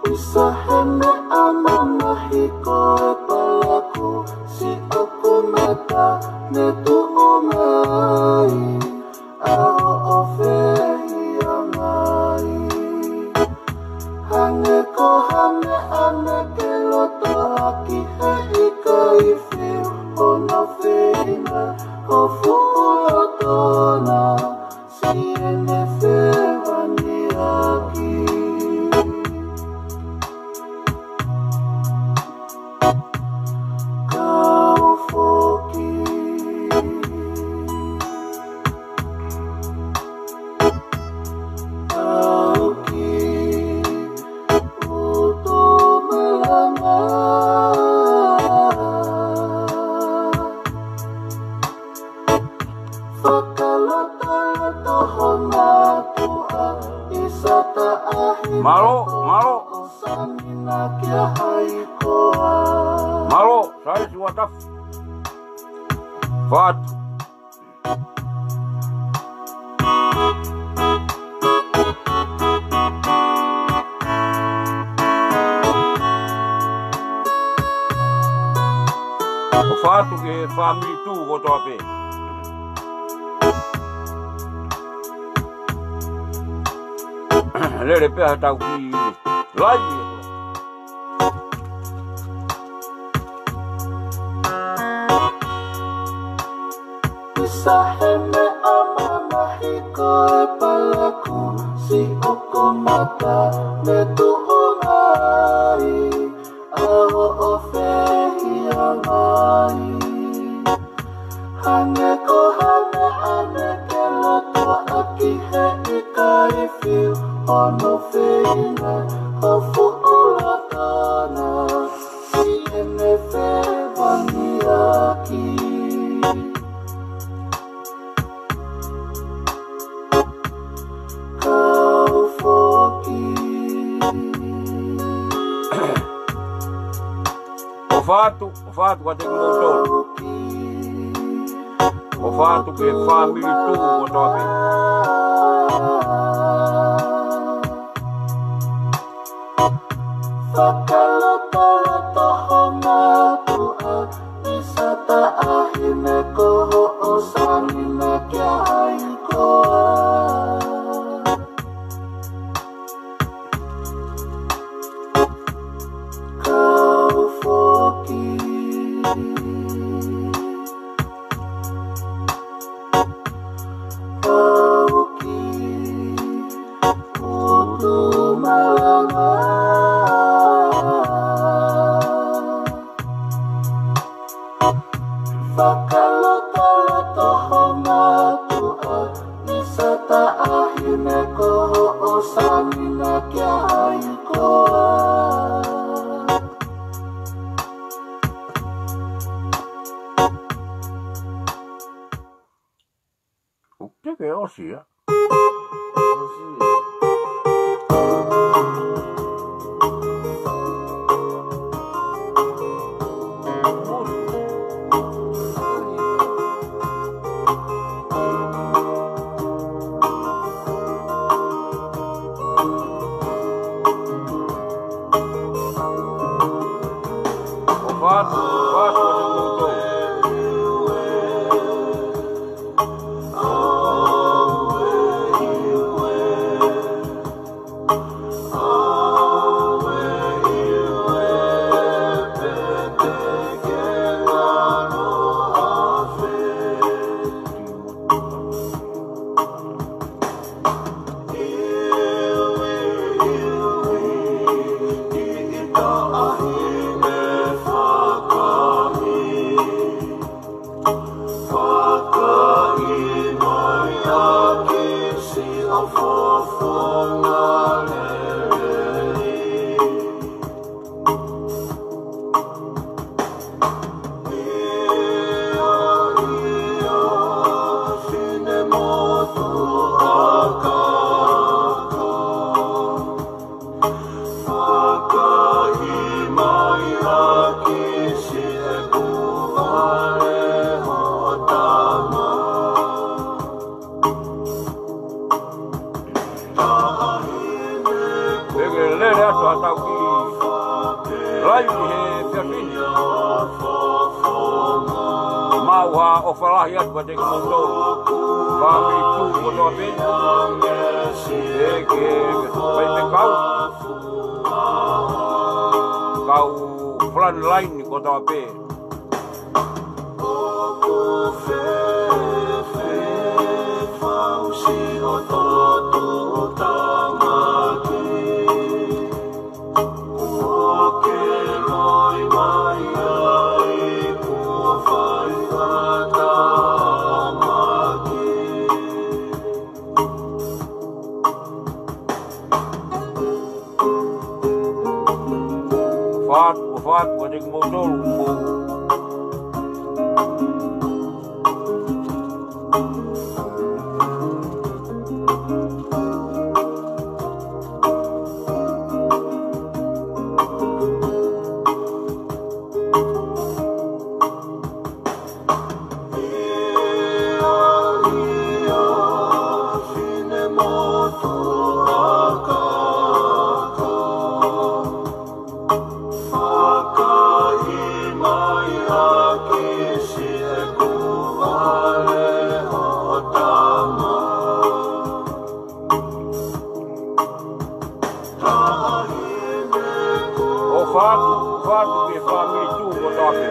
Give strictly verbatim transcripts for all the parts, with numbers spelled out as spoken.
ʻIsa he meʻa mamahi ko e palaku, siʻoku mata ne tuʻu mai, ʻa hoʻo fehiʻa mai. Hangē ko ha meʻa ne ke loto ʻaki, he ʻikai fiu hono feinga ʻo fuʻu loto na, siʻene fevangiʻaki. Kau foki. Kau ki ʻutu malanga. Fakalotoloto ho mātuʻa, ʻisa taʻahi. Mālō, mālō. Sāmina kia hai koā. Mālō, Saisi Uatafu. Fatu. ʻOfa atu ki he fāmili Tū kotoa pē. Lele pē ha tau ki laivi. ʻIsa he meʻa mamahi ko e palaku, siʻoku mata ne tuʻu mai, ʻa hoʻo fehiʻa mai. Hangē ko ha meʻa ne ke loto ʻaki, he ʻikai fiu hono feinga ʻo fuʻu loto na, siʻene fevangiʻaki. Kau foki. ʻOfa atu, ʻofa atu kiate kimoutolu. ʻOfa atu ki he fāmili Tū kotoa pē. Fakalotoloto ho mātuʻa, ʻisa taʻahi me ko hoʻo sāmina kia hai koā. Kau foki. Kau ki ʻutu malanga. Fakalotoloto ho mātuʻa, ʻisa taʻahi me ko hoʻo sāmina kia hai koā. ʻOku teʻeki ʻosi ia. ʻOfa atu, ʻofa atu kiate kimoutolu. Fefine. Mau ha ʻofa lahi atu kiate kimoutolu. Fāmili Tū kotoa pē. ʻE ke faifekau. Kau frontline kotoa pē. Fatu, fatu, ʻa te kimoutolu, mo. ʻOfa atu, ʻofa atu ki he fāmili Tū kotoa pē.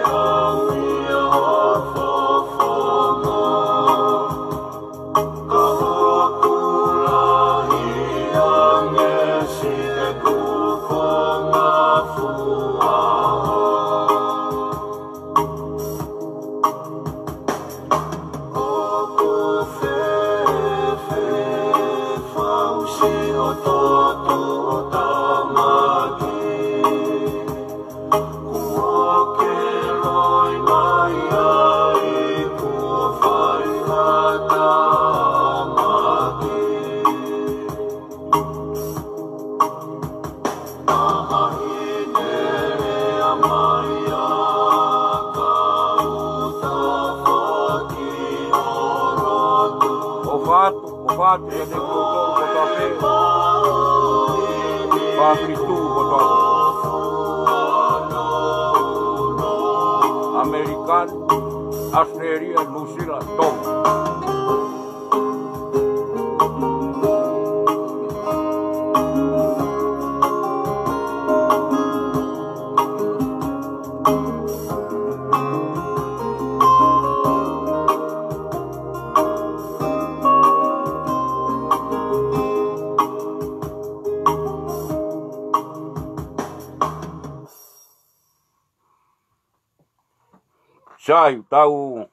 ʻOfa atu, ʻofa atu kiate kimoutolu kotoa pē. Fāmili Tū kotoa. ʻAmelika, ʻAositelēlia, Nuʻusila, Tonga. Sai, tau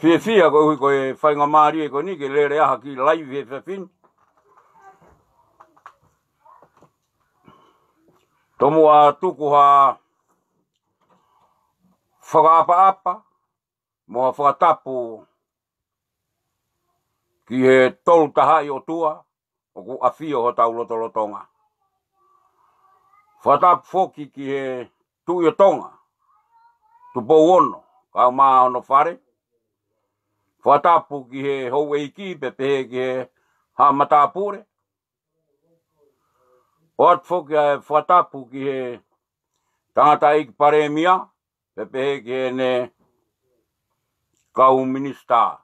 fiefia koeʻuhi ko e faingamālie ko eni ke lele ʻaha ki laivi he efiafi ni. Tomuʻa tuku ha fakaʻapaʻapa mo ha fakatapu ki he Tolu Tahaʻi ʻOtua ʻoku ʻafio hotau lotolotonga. Fakatapu foki ki he Tuʻi ʻo Tonga, Tupou Ono, kaeʻumaʻā hono fale. Fakatapu ki he houʻeiki, pea pehē ki he haʻa matāpule. ʻOatu foki ʻa e fakatapu ki he tangataʻeiki palēmia, pea pehē ki heʻene kau minisitā.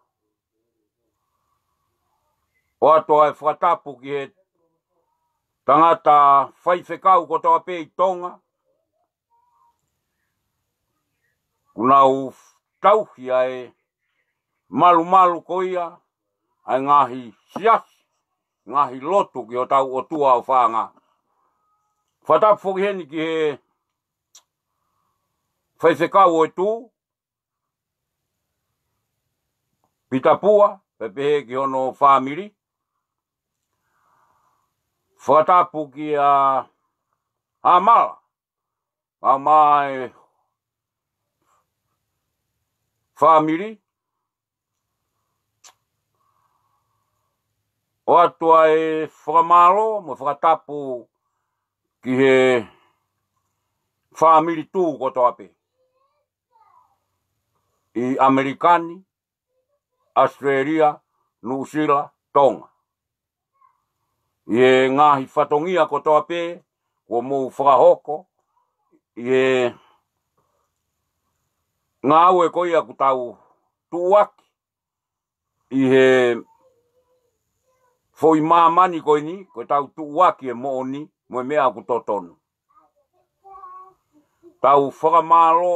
ʻOatu ʻa e fakatapu ki he tangata faifekau kotoa pē ʻi Tonga, kuo nau tauhi ʻa e malumalu ko ia ʻa e ngaahi siasi, ngaahi lotu ki hotau ʻOtua ʻofaʻanga. Fakatapu foki heni ki he faifekau ʻo e Tū, Pita Pua, pea pehē ki hono fāmili. Fakatapu kia Hamala, kaeʻumaʻā e fāmili. ʻOatu ʻa e fakamālō mo e fakatapu ki he fāmili Tū kotoa pē ʻi ʻAmelika ni, ʻAositelēlia, Nuʻusila, Tonga. ʻI he ngaahi fatongia kotoa pē kuo mou fakahoko ʻi he ngāue ko ia ʻoku tau tuʻuaki ʻi he foʻi māmani ko eni, ko ʻetau tuʻuaki e moʻoni mo e meʻa ʻoku totonu. Tau fakamālō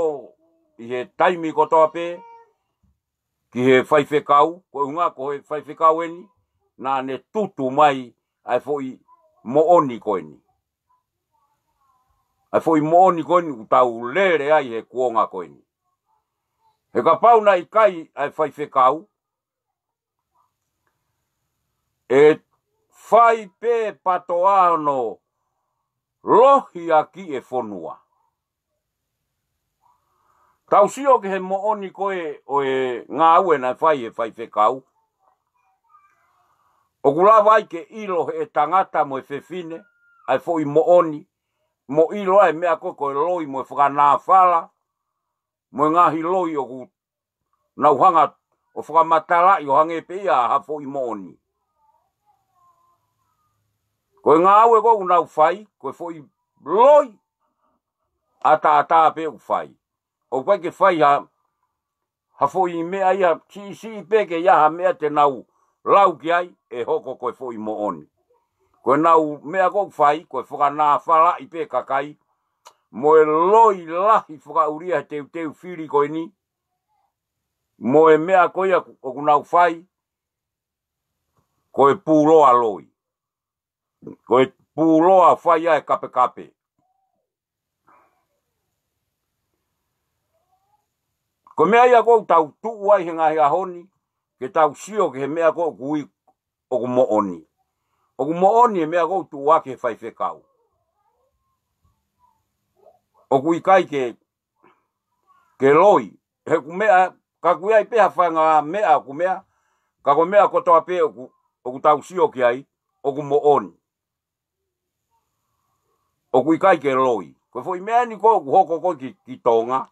ʻi he taimi kotoa pē ki he faifekau, koeʻuhinga ko e faifekau eni naʻa ne tutu mai ʻa e foʻi moʻoni ko eni. ʻA e foʻi moʻoni ko eni ʻoku tau lele ai he kuonga ko eni. He kapau naʻe ʻikai ʻa e faifekau, ʻe fai pē PATOA hono lohiakiʻi e fonua. Tau sio ki he moʻoni ko ē ʻo e ngāue naʻe fai ʻe he faifekau. ʻOku lava ai ke ʻilo ʻe he tangata mo e fefine ʻa e foʻi moʻoni, mo ʻilo ai e meʻa ko ē ko e loi mo e fakanāfala, mo e ngaahi loi ʻoku nau hanga ʻo fakamatalaʻi ʻo hangē pē ia ha foʻi moʻoni. Ko e ngāue ko ē ʻoku nau fai, ko e foʻi loi ʻataʻatā pē ʻoku fai. ʻOku ʻikai ke fai ha, ha foʻi meʻa ia siʻisiʻi pē ke ʻi ai ha meʻa te nau lau ki ai ʻe hoko ko e foʻi moʻoni. Ko ʻenau meʻa ko ē ʻoku fai, ko e fakanāfalaʻi pē kakai, mo e loi lahi fakaʻulia he teuteu fili ko eni, mo e meʻa ko ia ʻoku nau fai, ko e pūloa loi. Ko e pūloa fai ʻa e kapekape. Ko e meʻa ia ʻoku tau tuʻu ai he ngaahi ʻaho ni, ke tau sio ki he meʻa ko ē ʻoku ui ʻoku moʻoni. ʻOku moʻoni e meʻa ko ē ʻoku tuʻuaki ʻe he faifekau. ʻOku ʻikai ke, ke loi. He ʻoku meʻa, ka ʻoku ʻi ai pē ha faʻahinga meʻa ʻoku meʻa, ka ko e meʻa kotoa pē ʻoku, ʻoku tau sio ki ai, ʻoku moʻoni. ʻOku ʻikai ke loi. Ko e foʻi meʻa ni ko ē ʻoku hoko ko ē ki, ki Tonga,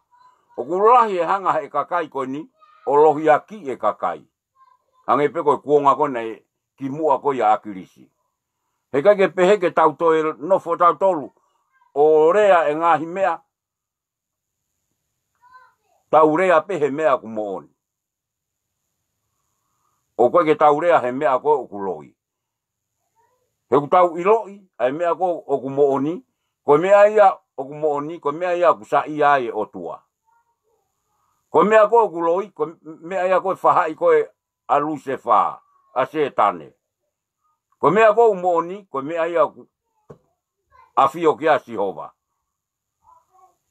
ʻoku lahi e hanga ʻe he kakai ko eni ʻo lohiakiʻi e kakai. Hangē pē ko e kuonga ko ena ē kimuʻa ko ia ʻa ʻAkilisi. He ʻikai ke pehē ke tau toe nofo tautolu ʻo lea e ngaahi meʻa, tau lea pē he meʻa ʻoku moʻoni. ʻOku ʻikai ke tau lea he meʻa ko ē ʻoku loi. He ʻoku tau ʻiloʻi ʻa e meʻa ko ē ʻoku moʻoni, ko e meʻa ia ʻoku moʻoni, ko e meʻa ia ʻoku saiʻia ai e ʻOtua. Ko e meʻa ko ē ʻoku loi, ko e meʻa ia ko ē faʻahi ko ē ʻa Lusefā, ʻa Sētane. Ko e meʻa ko ē ʻoku moʻoni, ko e meʻa ia ʻoku ʻafio ki ai ʻa Sihova.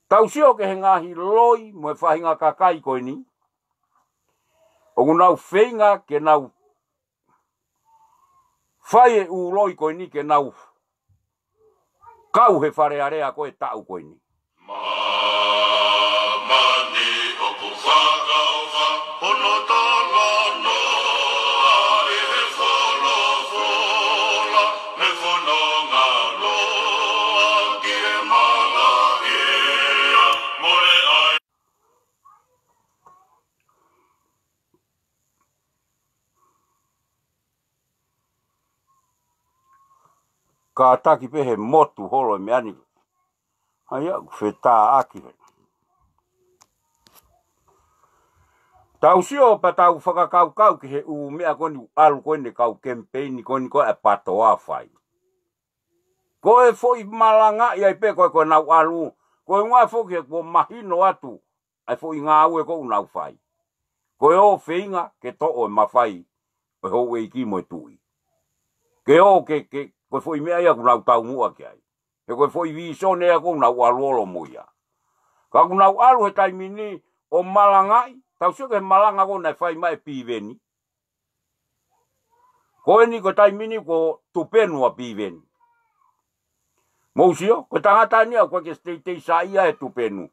Tau sio ki he ngaahi loi mo e faʻahinga kakai ko eni, ʻoku nau feinga ke nau fai e ʻū loi ko eni ke nau kau he Fale Alea ko ē taʻu ko eni. Māmani ʻoku fakaʻauha hono talanoa ʻi he folofola, he fononga loa ki he malaʻia mo e ʻai. Kātaki pē he motu holo e meʻa ni. ʻAi ʻoku fetāʻaki he. Tau sio pea tau fakakaukau ki he ʻū meʻa ko eni ʻalu ko eni kau kemipeini ko eni ko ē ʻa e PATOA fai. Ko e foʻi malangaʻi ai pē ko ē ko ʻenau ʻalu, ko e ʻuhinga foki he kuo mahino atu ʻa e foʻi ngāue ko ē ʻoku nau fai. Ko e ō feinga ke toʻo e mafai ʻo e houʻeiki mo e tuʻi. Ke ō ke, ke, ko e foʻi meʻa ia ʻoku nau taumuʻa ki ai. He ko e foʻi vīsone ia ʻoku nau ʻalu ʻo ʻalu mo ia. Ka ʻoku nau ʻalu he taimi ni ʻo malangaʻi, tau sio ki he malanga ko ē naʻe fai mai ʻe Piveni. Ko eni ko e taimi ni ko Tupenu ʻa Piveni. Mou sio, ko e tangata ni ʻoku ʻikai ke teitei saiʻia he Tupenu.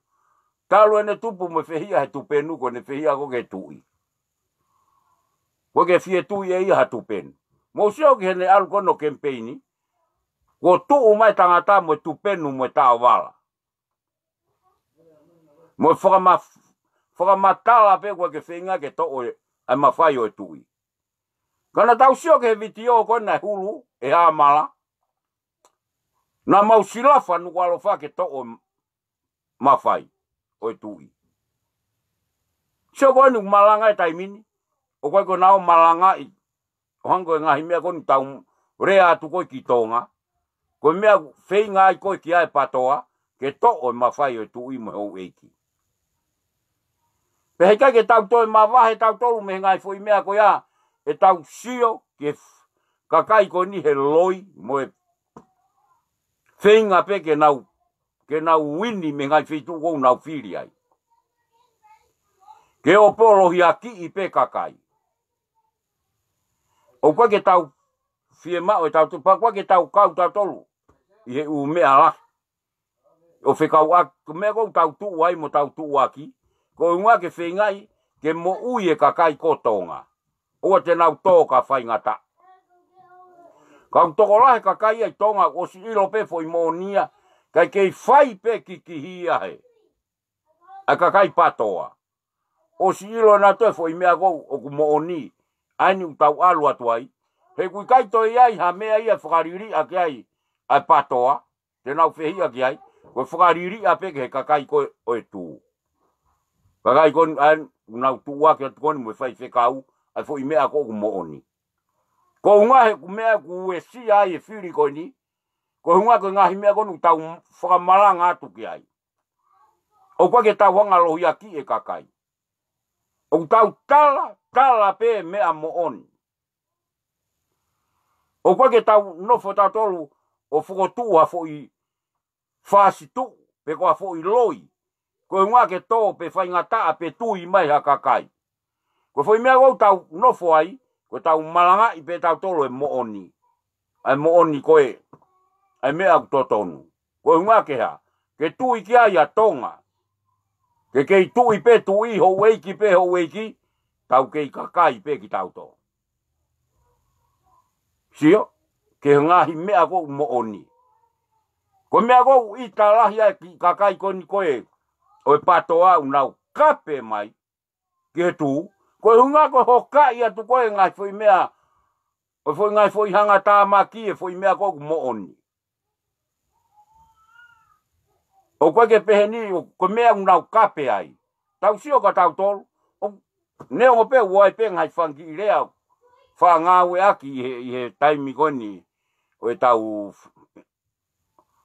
Talu ʻene tupu mo e fehiʻa he Tupenu, ko ʻene fehiʻa ko ē ki he tuʻi. ʻOku ʻikai ke fie tuʻi ʻe ia ha Tupenu. Mou sio ki heʻene ʻalu ko ē ʻo kemipeini, kuo tuʻu mai e tangata mo e Tupenu mo e taʻovala. Mo e fakama-, fakamatala pē ʻoku ʻikai ke feinga ke toʻo e, ʻa e mafai ʻo e tuʻi. Ka naʻa tau sio ki he vitiō ko ē naʻe hulu ʻe Hāmala, naʻa mau silafa Nukuʻalofa ke toʻo e mafai ʻo e tuʻi. Sio ko eni ʻoku malanga e taimi ni, ʻoku ʻikai ko ʻenau malangaʻi ʻo hangē ko e ngaahi meʻa ko eni ʻoku tau lea atu ko ē ki Tonga, ko e meʻa ʻoku feinga ai ko ē ki ai e PATOA, ke toʻo e mafai ʻo e tuʻi mo e houʻeiki. Pea heʻikai ke tau toe mavahe tautolu mei he ngaahi foʻi meʻa ko ia, ʻetau sio ki he f-, kakai ko eni he loi mo e feinga pē ke nau, ke nau uini mei he ngaahi feituʻu ʻoku nau fili ai. Ke ʻopo lohiakiʻi pē kakai. ʻOku ʻikai ke tau fiemaʻu ʻe tautolu, pea ʻoku ʻikai ke tau kau tautolu ʻi he ʻū meʻa lahi ʻo fekauʻaki, ko e meʻa ʻoku tau tuʻu ai mo tau tuʻuaki, ko e ʻuhinga ke feingaʻi ke moʻui e kakai ko Tonga. ʻOua te nau tō ka faingataʻa. Ka ʻoku tokolahi e kakai ʻi Tonga ʻosi ʻilo pē foʻi moʻoni ia, kae kei fai pē kikihi ia he ʻa e kakai PATOA. ʻOsi ʻilo nautolu e foʻi meʻa ko ē ʻoku moʻoni, ʻa eni ʻoku tau ʻalu atu ai. He ʻoku ʻikai toe ʻi ai ha meʻa ia fakaliliʻa ki ai ʻa e PATOA, te nau fehiʻa ki ai, ko e fakaliliʻa pē ki he kakai ko ē ʻo e tuʻi. Kakai ko eni, ʻa eni ʻoku nau tuʻuaki atu ko eni mo e faifekau, ʻa e foʻi meʻa ko ē ʻoku moʻoni. Ko e ʻuhinga he ʻoku meʻa ʻoku uesia ai e fili ko eni, ko e ʻuhinga ko e ngaahi meʻa ko eni ʻoku tau fakamalanga atu ki ai. ʻOku ʻikai ke tau hanga lohiakiʻi e kakai. ʻOku tau tala, tala pē meʻa moʻoni. ʻOku ʻikai ke tau nofo tautolu ʻo fokotuʻu ha foʻi fāsituʻu, pe ko ha foʻi loi. Ko e ʻuhinga ke tō pe faingataʻa pe tui mai ha kakai. Ko e foʻi meʻa ʻoku tau nofo ai, ko ʻetau malangaʻi pē tautolu e moʻoni. ʻA e moʻoni ko ē, ʻa e meʻa ʻoku totonu. Ko e ʻuhinga ke hā, ke tui ki ai ʻa Tonga. Ke kei tuʻi pē tuʻi, houʻeiki pē houʻeiki, tau kei kakai pē kitautolu. Sio, ki he ngaahi meʻa ko ē ʻoku moʻoni. Ko e meʻa ko ē ʻoku ʻita lahi ai e kiʻi kakai ko eni ko ē ʻo e PATOA ʻoku nau kape mai ki he tuʻi. Ko e ʻuhinga ko e hokaʻi atu ko ē ngaahi foʻi meʻa, ʻo e foʻi ngaahi foʻi hangatāmaki e foʻi meʻa ko ē ʻoku moʻoni. ʻOku ʻikai ke pehē ni, ʻo ko e meʻa ʻoku nau kape ai. Tau sio ka tautolu, ʻo neongo pē ʻoku ʻi ai pē ngaahi fanga kiʻi lea fakangāueʻaki ʻi he, ʻi he taimi ko eni ʻo ʻetau f-,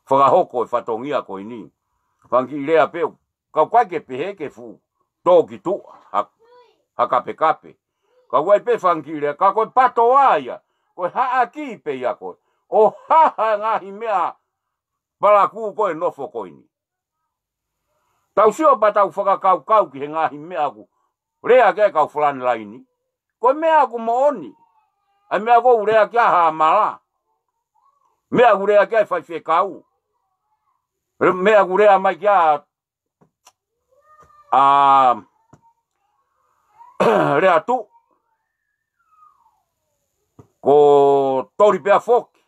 fakahoko e fatongia ko eni. Fanga kiʻi lea pē, ka ʻoku ʻikai ke pehē ke fuʻu tō ki tuʻa, ha, ha kapekape. Ka ʻoku ʻi ai pē fanga kiʻi lea, ka ko e PATOA ia, ko e haʻaki pē ia ko ē. ʻO hā ha ngaahi meʻa palakū ko ē nofo ko eni. Tau sio pea tau fakakaukau ki he ngaahi meʻa ʻoku lea ki ai e kau frontline. Ko e meʻa ʻoku moʻoni. ʻA e meʻa ʻoku lea ki ai ʻa Hamala. Meʻa ʻoku lea ki ai e faifekau. Meʻa ʻoku lea mai ki ai ʻa, ʻa Leatu. Ko Toli pea foki.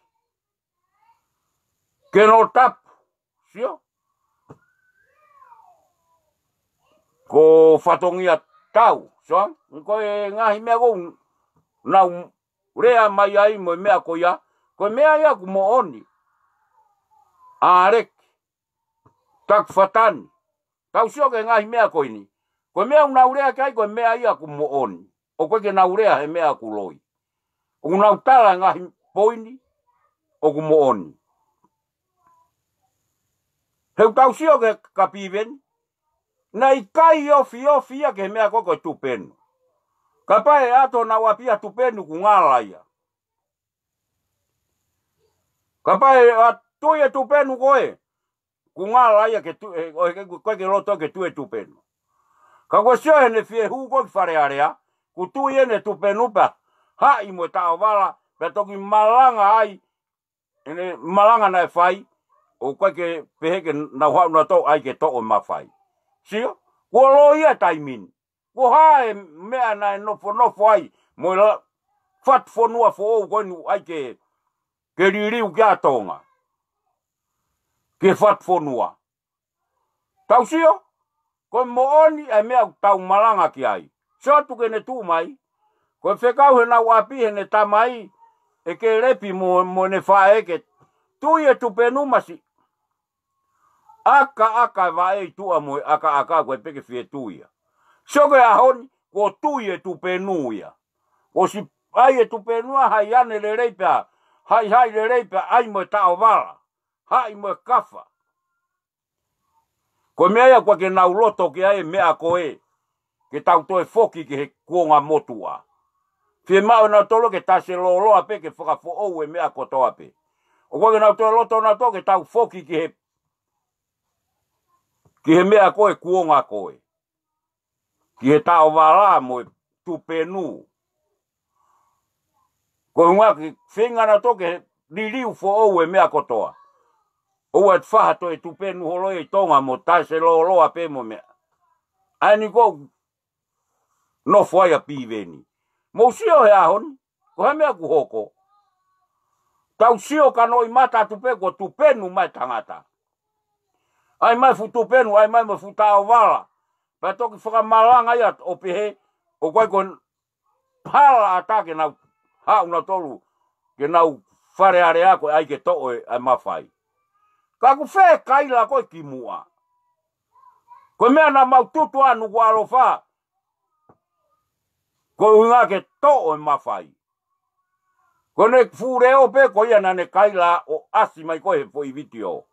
Ke no tapu. Sio. Ko fatongia tau. Sio. Ko e ngaahi meʻa ʻoku nau lea mai ai mo e meʻa ko ia. Ko e meʻa ia ʻoku moʻoni. ʻAleki. Takufatani. Tau sio ki he ngaahi meʻa ko eni. Ko e meʻa ʻoku nau lea ki ai, ko e meʻa ia ʻoku moʻoni. ʻOku ʻikai ke nau lea he meʻa ʻoku loi. ʻOku nau tala e ngaahi poini ʻoku moʻoni. He ʻoku tau sio ki he kapiveni. Naʻe ʻikai ofiofi ia ki he meʻa ko ē ko e tupenu. Kapau ʻe ʻalu ʻo nau ʻapi ʻa tupenu ʻoku ngala ia. Kapau ʻe ʻatu e tupenu ko ē, ʻoku ngala ia ke tu-, ʻe, ʻo, ke, ko e ke loto ke tui e tupenu. Ka ko e sio heʻene fie hū ko ē ki Fale Alea, ʻoku tui ʻene tupenu pea haʻi mo e taʻovala, pea toki malanga ai, ʻene malanga naʻe fai, ʻoku ʻikai ke pehē ke nau haʻu nautolu ai ke toʻo e mafai. Sio, kuo loi ia e taimi ni. Ko e hā e meʻa naʻe nofonofo ai, mo e la-, fatu fonua foʻou ko eni ʻoku ʻai ke, ke liliu ki ai ʻa Tonga. Ke fatu fonua. Tau sio, ko e moʻoni e meʻa ʻoku tau malanga ki ai. Sio atu ki heʻene tuʻu mai, ko e fekau heʻenau ʻapi heʻene tamai, ʻe Kelepi mo, mo ʻene faʻē ke tui e tupenu masiʻi. ʻakaʻaka e vaʻe ʻi tuʻa mo e ʻakaʻaka ko e peke fietu ia. Sio ki he ʻaho ni, kuo tui e tupenu ia. Kuo ʻosi ʻai e tupenu ʻa hai ane lelei pea, haʻihaʻi lelei pea, ʻai mo e taʻovala, haʻi mo e kafa. Ko e meʻa ia ʻoku ʻikai ke nau loto ki ai e meʻa ko ē, ke tau toe foki ki he kuonga motuʻa. Fiemaʻu ʻe nautolu ke tasi lōloa pē ke fakafoʻou e meʻa kotoa pē. ʻOku ʻikai ke nau toe loto nautolu ke tau foki ki he, ki he meʻa ko ē kuonga ko ē. Ki he taʻovala mo e tupenu. Ko e ʻuhinga ke feinga nautolu ke liliu foʻou e meʻa kotoa. ʻOua ʻe faha toe tupenu holo ʻi Tonga mo tasi lōloa pē mo e meʻa. ʻA eni ʻoku nofo ai ʻa Piveni. Mou sio he ʻaho ni, ko e hā e meʻa ʻoku hoko. Tau sio kanoʻi mata atu pē kuo tupenu mai e tangata. ʻAi mai e fuʻu tupenu, ʻai mai mo e fuʻu taʻovala. Pea toki fakamalanga ia ʻo pehē, ʻoku ʻikai ko e hala ʻatā ke nau haʻu nautolu, ke nau Fale Alea ko e ʻai ke toʻo e, ʻa e mafai. Ka ʻoku fē kaila ko ē kimuʻa. Ko e meʻa naʻa mau tutu ʻa Nukuʻalofa. Ko e ʻuhinga ke toʻo e mafai. Ko ʻene fuʻu leʻo pē ko ia naʻa ne kaila ʻo ʻasi mai ko ē he foʻi vitiō.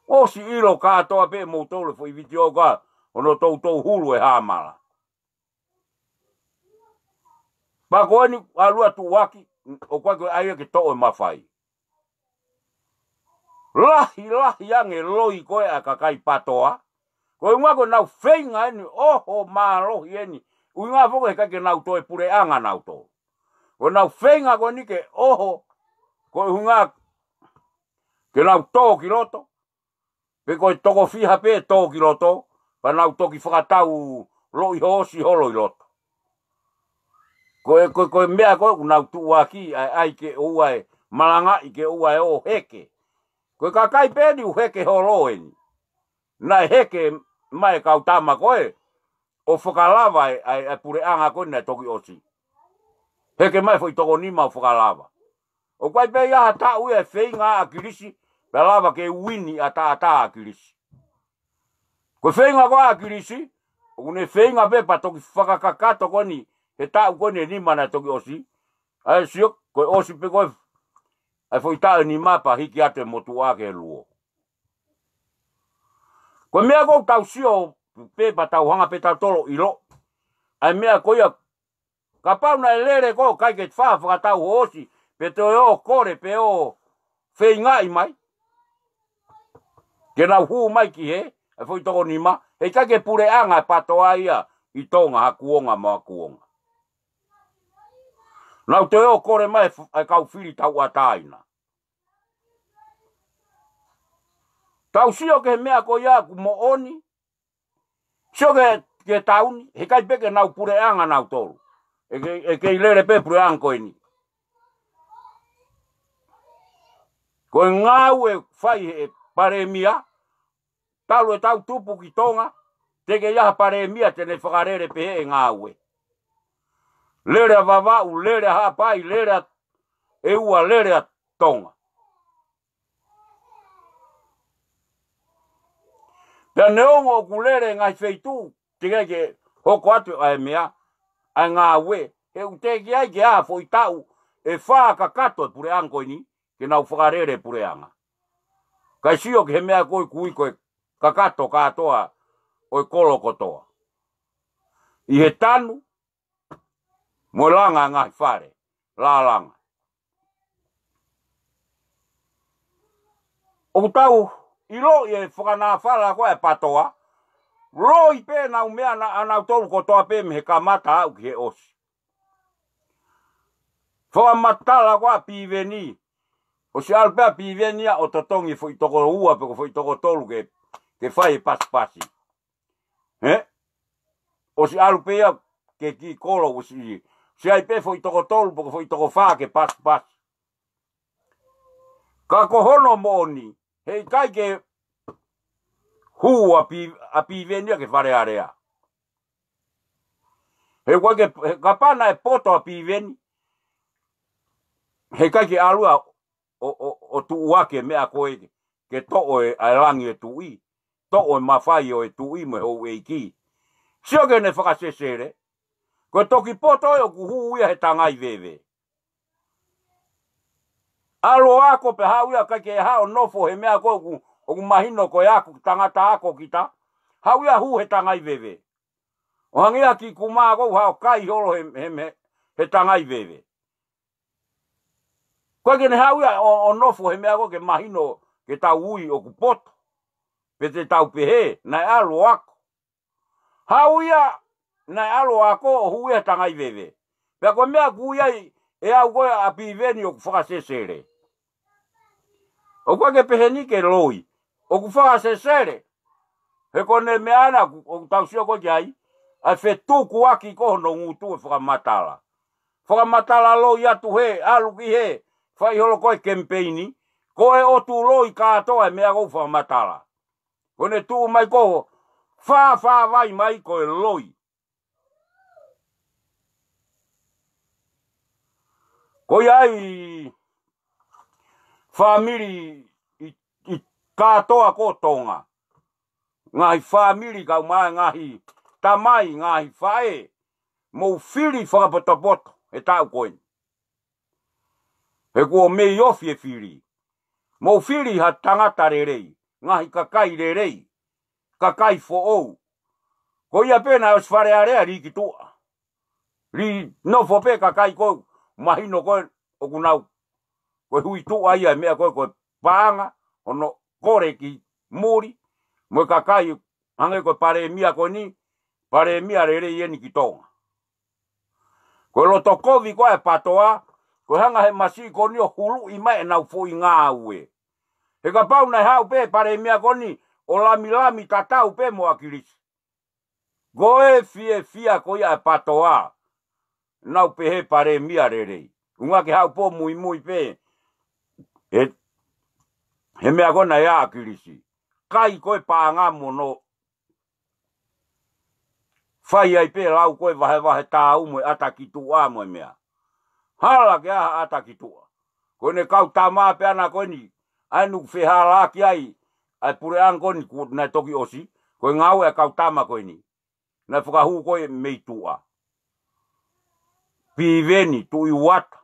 ʻOsi ʻilo kātoa pē ʻe moutolu e foʻi vitiō ko ia, hono toutou hulu e hāmala. Pea ko eni ʻalu atu ʻaki, ʻoku ʻikai ko e ʻai ia ke toʻo e mafai. Lahi, lahi ange loi ko ē ʻa e kakai PATOA. Ko e ʻuhinga ko ʻenau feinga eni, ʻoho mālohi eni. ʻUhinga foki he ʻikai ke nau toe puleʻanga nautolu. Ko ʻenau feinga ko eni ke ʻoho, ko e ʻuhinga ke nau tō ki loto. Pe ko e toko fiha pē tō ki loto, pea nau toki fakatau loʻi hoosi holo ʻi loto. Ko e, ko e, ko e meʻa ko ē ʻoku nau tuʻuaki, ʻai, ʻai ke ʻoua ʻe malangaʻi ke ʻoua ʻe ō heke. Ko e kakai pē eni ʻoku heke holo eni. Naʻe heke mai e kau tama ko ē, ʻo fakalava e, ʻa e, ʻa e puleʻanga ko ē naʻe toki ʻosi. Heke mai foʻi toko nima ʻo fakalava. ʻOku ʻikai pē ʻi ai ha taʻu ia ʻe feinga ʻa ʻAkilisi, pea lava ke uini ʻataʻatā ʻa ʻAkilisi. Ko e feinga ko ē ʻa ʻAkilisi, ʻoku ne feinga pē pea toki fakakakato ko eni, he taʻu ko eni ʻe nima naʻe toki ʻosi. ʻAi sio, ko e ʻosi pē ko ē, ʻa e foʻi taʻu ʻe nima pea hiki atu e motuʻa ki he luo. Ko e meʻa ko ē ʻoku tau sio pē pea tau hanga pē tautolu ʻo ʻilo. ʻA e meʻa ko ia, kapau naʻe lele ko ē ʻikai ke faʻa fakatau hoosi, pe toe ō kole, pe ō feingaʻi mai. Ke nau hū mai ki hē, ʻa e foʻi toko nima, heʻikai ke puleʻanga e PATOA ia ʻi Tonga ha kuonga mo ha kuonga. Nau toe ō kole mai e f-, e kau fili tauʻatāina. Tau sio ki he meʻa ko ia ʻoku moʻoni, sio ki he, ki he taʻu ni, heʻikai pē ke nau puleʻanga nautolu. ʻE kei, ʻe kei lele pē puleʻanga ko eni. Ko e ngāue ʻe fai ʻe he palēmia, talu e tau tupu ki Tonga, teʻeki ai ha palēmia te ne fakalele pehē e ngāue. Lele ʻa Vavaʻu, lele ʻa Haʻapai, lele ʻa ʻEua, lele ʻa Tonga. Pea neongo ʻoku lele e ngaahi feituʻu, teʻeki ai ke hoko atu ʻa e meʻa, ʻa e ngāue, he ʻoku teʻeki ai ke ʻi ai ha foʻi taʻu ʻe fā kakato e puleʻanga ko eni, ke nau fakalele e puleʻanga. Kae sio ki he meʻa ko ē ʻoku ui ko e kakato kātoa ʻo e kolo kotoa. ʻI he tanu, mo e langa e ngaahi fale, lālanga. ʻOku tau ʻiloʻi e fakanāfala ko ē ʻa e PATOA, loi pē ʻenau meʻa naʻa, ʻanautolu kotoa pē mei he kamata aʻu ki he ʻosi. Fakamatala ko ē ʻa Piveni, ʻosi ʻalu pē ʻa Piveni ia ʻo totongi foʻi toko ua pe ko e foʻi toko tolu ke, ke fai e pasipasi. Hē? ʻOsi ʻalu pē ia ke ki kolo ʻosi. ʻOsi ʻai pē foʻi toko tolu pe ko e foʻi toko fā ke pasipasi. Ka ko hono moʻoni, heʻikai ke hū ʻa Pi-, ʻa Piveni ia ki Fale Alea. He ʻoku ʻikai ke, he kapau naʻe poto ʻa Piveni, heʻikai ke ʻalu ia ʻo, ʻo, ʻo tuʻuaki e meʻa ko ē ke, ke toʻo e, ʻa e langi e tuʻi. toʻo e mafai ʻo e tuʻi mo e houʻeiki. Sio ki heʻene fakasesele. Ko e toki poto ē ʻoku hū ia he tangai veve. ʻAlu ʻo ako pea haʻu ia ʻikai ke haʻu ʻo nofo he meʻa ko ē ʻoku, ʻoku mahino ko e ako, tangata ako kita. Haʻu ia hū he tangai veve. ʻO hangē ia ki kumā ko ē haʻu ʻo kai holo he, he, he, he tangai veve. ʻIkai ke ne haʻu ia ʻo, ʻo nofo he meʻa ko ē ke mahino ke tau ui ʻoku poto. Pe te tau pehē, naʻe ʻalu ʻo ako. Haʻu ia, naʻe ʻalu ʻo ako ʻo hū ia he tangai veve. Pea ko e meʻa ʻoku ui ai ʻe au ko ē ʻa Piveni ʻoku fakasesele. ʻOku ʻikai ke pehē ni ke loi. ʻOku fakasesele. He ko ʻene meʻa ʻana ʻoku, ʻoku tau sio ko ē ki ai, ʻa e fetukuaki ko hono ngutu e fakamatala. Fakamatala loi atu hē, ʻalu ki hē, fai holo ko ē kemipeini, ko e ʻotu loi kātoa e meʻa ʻoku fakamatala. Ko ʻene tuʻu mai ko ē, fāfāvai mai ko e loi. Ko ia ai fāmili ʻi, ʻi kātoa ko Tonga. Ngaahi fāmili kau mai, ngaahi tamai, ngaahi faʻē, mou fili fakapotopoto he taʻu ko eni. He kuo mei ofi e fili. Mou fili ha tangata lelei, ngaahi kakai lelei, kakai foʻou. Ko ia pē naʻe ʻosi Fale Alea lī ki tuʻa. Lī nofo pē kakai ko ē, mahino ko ē ʻoku nau. Ko e hui tuʻa ia e meʻa ko ē ko e paʻanga, hono kole ki muli, mo e kakai hangē ko e palēmia ko eni, palēmia lelei eni ki Tonga. Ko e loto kovi ko ē ʻa e PATOA, ko e hanga he masiʻi ko eni ʻo huluʻi mai ʻenau foʻi ngāue. He kapau naʻe haʻu pē palēmia ko eni ʻo lamilami tatau pē mo ʻAkilisi. Ko e fiefia ko ia ʻa e PATOA, nau pehē palēmia lelei. ʻUhinga ke haʻu pē ʻo muimui pē, he, he meʻa ko ena ʻa ʻAkilisi. Kai ko ē paʻanga mo hono fai ai pē lau ko ē vahevahe tāu mo e ʻata ki tuʻa mo e meʻa. Hala ke ʻai ha ʻata ki tuʻa. Ko ʻene kau tama pē ʻana ko eni, ʻa ē naʻe fehālaaki ai ʻa e puleʻanga ko eni kuo naʻe toki ʻosi, ko e ngāue ʻa e kau tama ko eni. Naʻe fakahū ko ē mei tuʻa. Piveni, Tuʻi Uata.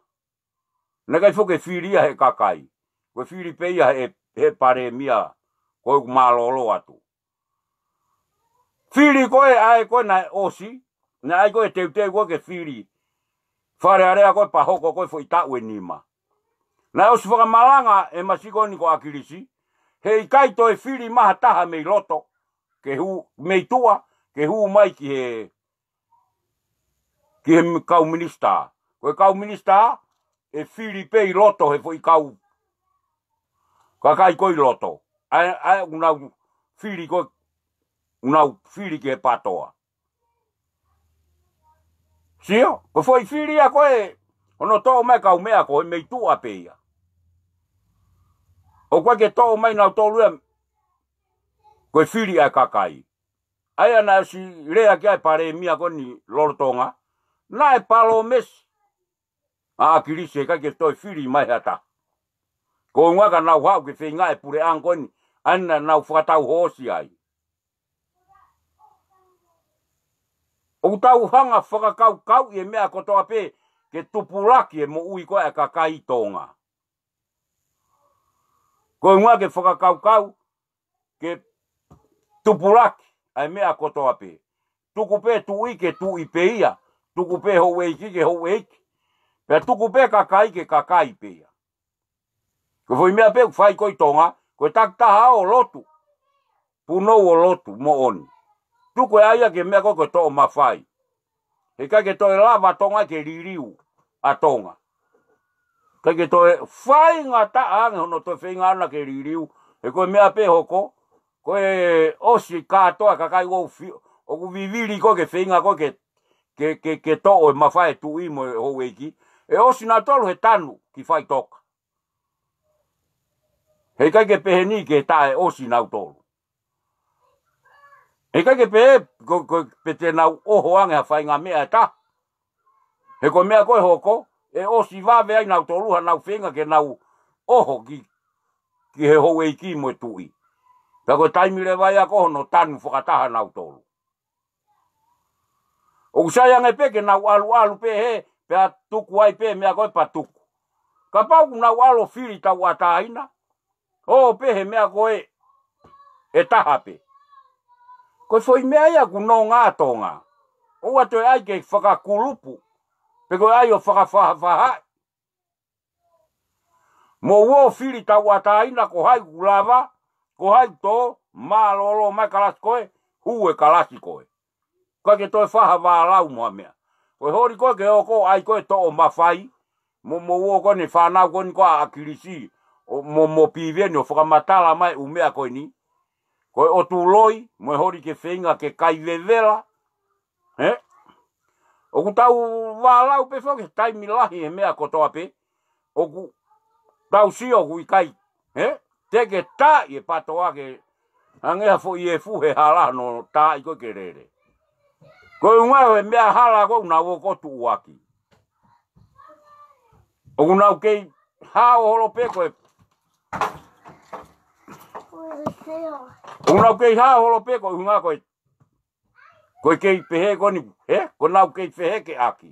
Naʻe ʻikai foki ke fili ia he kakai. Ko e fili pē ia he, he palēmia, ko ē ʻoku mālōlō atu. Fili ko ē ʻa ē ko ē naʻe ʻosi, naʻe ʻai ko ē teuteu ko ē ke fili Fale Alea ko ē pea hoko ko ē foʻi taʻu ʻe nima. Naʻe ʻosi fakamalanga e masiʻi ko eni ko ʻAkilisi, heʻikai toe fili mai ha taha mei loto, ke hū, mei tuʻa, ke hū mai ki he ki he kau minisitā. Ko e kau minisitā, ʻe fili pē ʻi loto he foʻi kau kakai ko ē ʻi loto. ʻA ē, ʻa ē ʻoku nau fili ko ē, ʻoku nau fili ki he PATOA. Sio, ko e foʻi fili ia ko ē, hono toʻo mai kau meʻa ko ē mei tuʻa pē ia. ʻOku ʻikai ke toʻo mai nautolu ia, ko e fili ʻa e kakai. ʻA ia naʻe ʻosi lea ki ai e palēmia ko eni lolotonga. Naʻe palōmesi ʻa ʻAkilisi heʻikai ke toe fili mai ha taha. Ko e ʻuhinga ka nau haʻu ke feinga e puleʻanga ko eni, ʻa ē naʻa nau fakatau hoosi ai. ʻOku tau hanga fakakaukauʻi e meʻa kotoa pē ke tupulaki e moʻui ko ē ʻa e kakai Tonga. Ko e ʻuhinga ke fakakaukau, ke tupulaki ʻa e meʻa kotoa pē. Tuku pē tuʻi ke tuʻi pē ia. Tuku pē houʻeiki ke houʻeiki. Pea tuku pē kakai ke kakai pē ia. Ko e foʻi meʻa pē ʻoku fai ko ē ʻi Tonga, ko e takitaha ʻo lotu. Punou ʻo lotu, moʻoni. Tuku e ʻai ia ki he meʻa ko ē ko e toʻo mafai. Heʻikai ke toe lava Tonga ke liliu ʻa Tonga. ʻIkai ke toe faingataʻa ange hono toe feinga ʻana ke liliu. He ko e meʻa pē hoko, ko e ʻosi kātoa kakai ʻoku fi-, ʻoku vivili ko ē ke feinga ko ē ke, ke, ke, ke toʻo e mafai e tuʻi mo e houʻeiki. ʻE ʻosi nautolu he tanu ki faʻitoka. Heʻikai ke pehē ni ke taʻe ʻosi nautolu. Heʻikai ke pehē, ko, ko, pe te nau ʻoho ange ha faʻahinga meʻa ʻe taha. He ko e meʻa ko ē hoko, ʻe ʻosi vave ai nautolu hanau feinga ke nau ʻoho ki, ki he houʻeiki mo e tuʻi. Pea ko e taimi leva ia ko hono tanu fakataha nautolu. ʻOku sai ange pē ke nau ʻaluʻalu pē hē, pea tuku ai pē meʻa ko ē pea tuku. Kapau ʻoku nau ʻalu ʻo fili tauʻatāina, ʻo pehē meʻa ko ē ʻe taha pē. Ko e foʻi meʻa ia ʻoku nonga ʻa Tonga. ʻOua toe ʻai ke fakakulupu, pe ko e ʻai ʻo fakafahafahaʻi. Mou ō fili tauʻatāina ko hai ʻoku lava, ko hai ʻoku tō, mālōlō mai kalasi ko ē, hū e kalasi ko ē. Ka ke toe faha vālau mo ha meʻa. Ko e holi ko ē ke ō ko ē ʻai ko ē toʻo mafai, mo, mo ō ko eni fānau ko eni ko ē ʻa ʻAkilisi, ʻo mo, mo Piveni ʻo fakamatala mai ʻū meʻa ko eni. Ko e ʻotu loi, mo e holi ke feinga ke kai vevela. Hē? ʻOku tau vālau pē foki he taimi lahi he meʻa kotoa pē. ʻOku tau sio ʻoku ʻikai. Hē? Te ke taaʻi e patoa ke hangē ha foʻi efu he hala no taaʻi ko ē ke lele. Ko e ʻuhinga ʻo e meʻa hala ko ē ʻoku nau ō ko ē tuʻuaki. ʻOku nau kei hao holo pē ko ē. ʻOku nau kei hao holo pē ko e ʻuhinga ko ē. Ko e kei pehē ko eni, hē? Ko nau kei pehē ke ʻaki.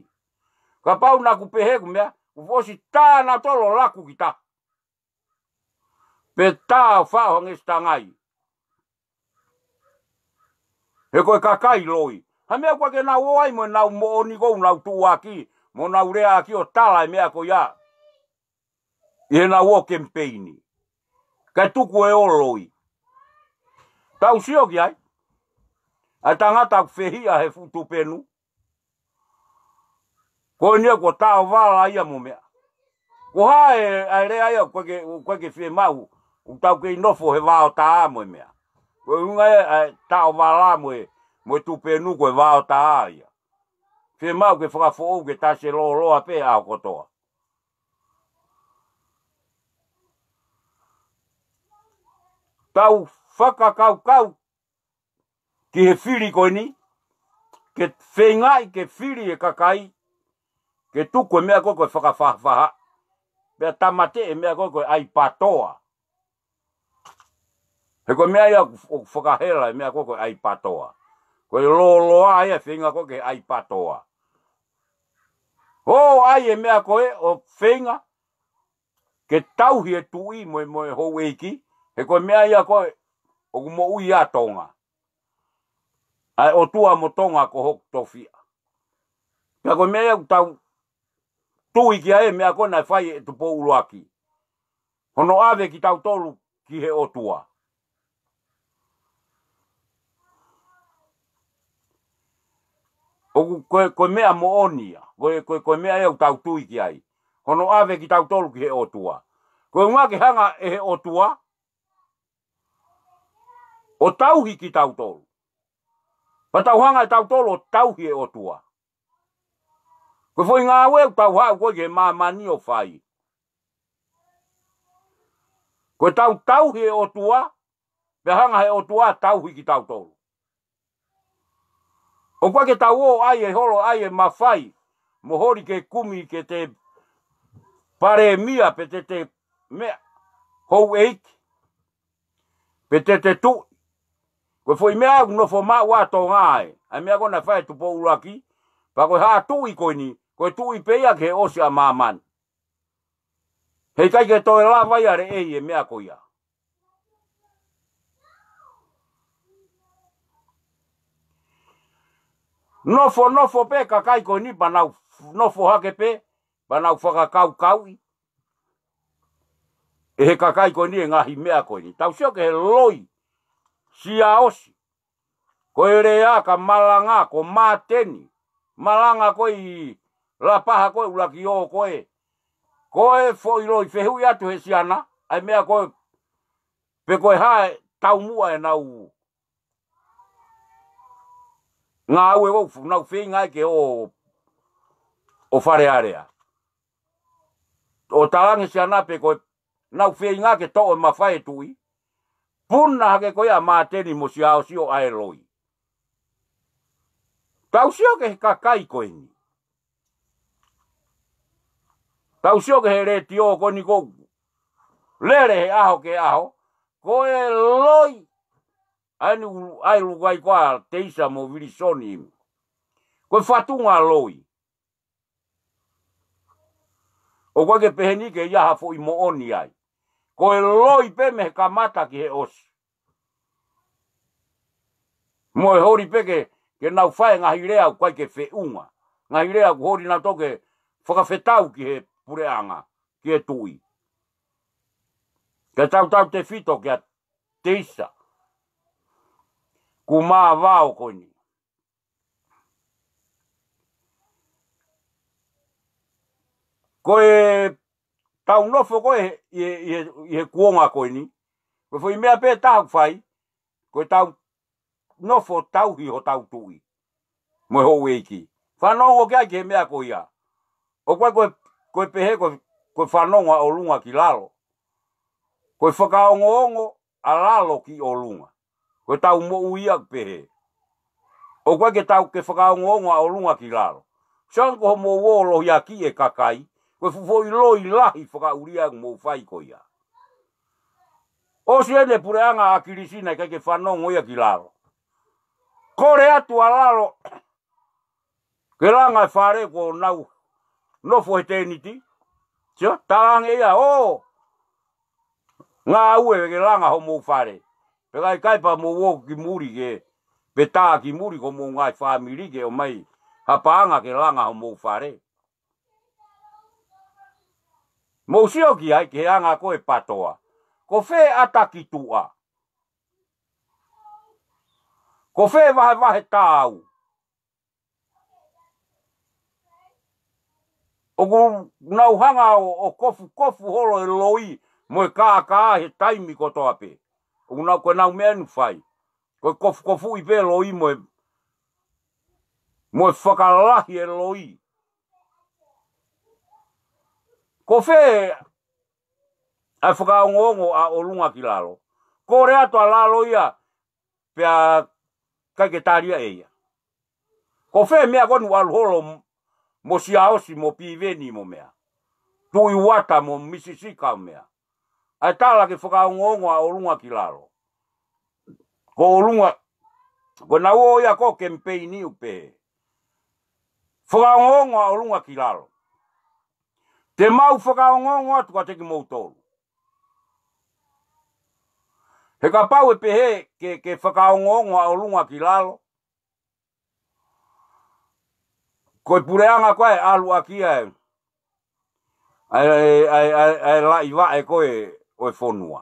Kapau naʻa ku pehē ku meʻa, ku fosi tā nautolu ʻo laku ki tahi. Pe tā ʻo faʻo hangē sitangai. He ko e kakai loi. Ha meʻa ʻoku ʻikai ke nau ō ai mo nau moʻoni ko ē ʻoku nau tuʻuaki, mo nau leaʻaki ʻo tala e meʻa ko ia. ʻI heʻenau ō kemipeini. Kae tuku e ʻo loi. Tau sio ki ai. ʻA e tangata ʻoku fehiʻa he fuʻu tupenu. Ko eni ia kuo taʻovala ia mo meʻa. Ko hai ʻa e lea ia ʻoku ʻikai ke, ʻoku ʻikai ke fiemaʻu. ʻOku tau kei nofo he vaotā mo e meʻa. Ko e ʻuhinga ia ʻa e taʻovala mo e, mo e tupenu ko e vaotā ia. Fiemaʻu ke fakafoʻou ke tasi e lōloa pē ʻaho kotoa. Tau fakakaukau ki he fili ko eni, ke feingaʻi ke fili e kakai, ke tuku e meʻa ko ē ko e fakafahafaha, pea tāmateʻi e meʻa ko ē ko e ʻai patoa. He ko e meʻa ia ʻoku fakahela e meʻa ko ē ko e ʻai patoa. Ko e lōloa ia feinga ko ē ke ʻai patoa. ʻO ʻai e meʻa ko ē ʻo feinga, ke tauhi e tuʻi mo e, mo e houʻeiki, he ko e meʻa ia ko ē ʻoku moʻui ai Tonga. ʻA e ʻOtua mo Tonga ko hoku tofiʻa. Pea ko e meʻa ia ʻoku tau tui ki ai e meʻa ko ē naʻe fai ʻe Tupou ʻUluaki. Hono ʻave kitautolu ki he ʻOtua. ʻOku ko e, ko e meʻa moʻoni ia. Ko e, ko e, ko e meʻa ia ʻoku tau tui ki ai. Hono ʻave kitautolu ki he ʻOtua. Ko e ʻuhinga ke hanga ʻe he ʻOtua ʻo tauhi kitautolu. Pea tau hanga ʻe tautolu ʻo tauhi e ʻOtua. Ko e foʻi ngāue ʻoku tau haʻu ko ē ki he māmani ʻo fai. Ko e tau tauhi e ʻOtua, pea hanga he ʻOtua tauhi kitautolu. ʻOku ʻikai ke tau ō ʻai e holo ʻai e mafai, mo holi ke kumi ke te palēmia pe te te meʻa houʻeiki, pe te te tuʻi. Ko e foʻi meʻa ʻoku nofo maʻu ʻa Tonga ai, ʻa e meʻa ko ē naʻe fai ʻe Tupou ʻUluaki, pea ko e haʻa tuʻi ko eni, ko e tuʻi pē ia ke ʻosi ʻa māmani. Heʻikai ke toe lava ia leʻei e meʻa ko ia. Nofo, nofo pē kakai ko eni pea nau nofo hake pē, pea nau fakakaukauʻi ʻe he kakai ko eni e ngaahi meʻa ko eni. Tau sio ki he loi, Siaosi. Ko e lea ka malanga, ko Māteni. Malanga ko ē ʻi Lapaha ko ē ʻuluaki ō ko ē. Ko e foʻi loi fehuʻi atu he siana, ʻa e meʻa ko ē, pe ko e hā e taumuʻa ʻenau ngāue ʻoku nau feinga ai ke ō, ʻo Fale Alea. ʻO talaange siana pe ko e nau feinga ke toʻo e mafai e tuʻi. Puna hake ko ia ʻa Māteni mo Siaosi ʻo ʻai e loi. Tau sio ki he kakai ko eni. Tau sio ki he letiō ko eni ʻoku lele he ʻaho ki he ʻaho. Ko e loi ʻa eni ʻoku ʻai ʻuluaki ko ē ʻa Teisa mo Vilisoni imi. Ko e fatunga loi. ʻOku ʻikai ke pehē ni ke ʻi ai ha foʻi moʻoni ai. Ko e loi pē mei he kamata ki he ʻosi. Mo e holi pē ke, ke nau fai e ngaahi lea ʻoku ʻikai ke feʻunga. Ngaahi lea ʻoku holi nautolu ke fakafetau ki he puleʻanga, ki he tuʻi. Ke tautautefito kia Teisa. Kuo mā vao ko eni. Ko e tau nofo ko ē ʻi he, ʻi he, ʻi he kuonga ko eni. Ko e foʻi meʻa pē ʻe taha ʻoku fai, ko e tau nofo tauhi hotau tuʻi mo e houʻeiki. Fanongo ki ai ki he meʻa ko ia. ʻOku ʻikai ko e, ko e pehē ko e, ko e fanongo ʻa ʻolunga ki lalo. Ko e fakaongoongo ʻa lalo ki ʻolunga. Ko e tau moʻui ia ʻoku pehē. ʻOku ʻikai ke tau ke fakaongoongo ʻa ʻolunga ki lalo. Sio ange ko hoʻomou ō lohiakiʻi e kakai, ko e fuʻu foʻi loi lahi fakaʻuli ia ʻoku mou fai ko ia. ʻOsi eni e puleʻanga ʻa ʻAkilisi naʻe ʻikai ke fanongo ia ki lalo. Kole atu ʻa lalo ke langa e fale kuo nau nofo he tēniti. Sio, talaange ia, ʻō, ngāue ke langa hoʻomou fale. Pea ʻikai pea mou ō ki muli ke, pe tā ki muli ko hoʻomou ngaahi fāmili ke ʻomai ha paʻanga ke langa hoʻomou fale. Mou sio ki ai ki he anga ko ē PATOA. Ko fē ʻata ki tuʻa? Ko fē vahevahe tāu? ʻOku nau hanga ʻo, ʻo kofukofu holo e loi mo e kākā he taimi kotoa pē. ʻOku nau, ko ʻenau meʻa ʻoku nau fai. Ko e kofukofuʻi pē loi mo e, mo e fakalahi e loi. Ko fē ʻa e fakaongoongo ʻa ʻolunga ki lalo? Kole atu ʻa lalo ia, pea ʻikai ke tali ia ʻe ia. Ko fē meʻa ko eni ʻoku ʻalu holo mo, mo Siaosi mo Piveni mo meʻa, Tuʻi Uata mo Misisika mo meʻa, ʻa e tala ke fakaongoongo ʻa ʻolunga ki lalo? Ko ʻolunga, ko ʻenau ō ia ko e kemipeini ʻoku pehē, fakaongoongo ʻa ʻolunga ki lalo. Te mau fakaongoongo atu kiate kimoutolu. He kapau ʻe pehē ke, ke fakaongoongo ʻa ʻolunga ki lalo, ko e puleʻanga ko ē ʻe ʻalu ʻaki ia ʻa e, ʻa e, ʻa e, ʻa e, ʻa e laʻi vaʻe ko ē ʻo e fonua.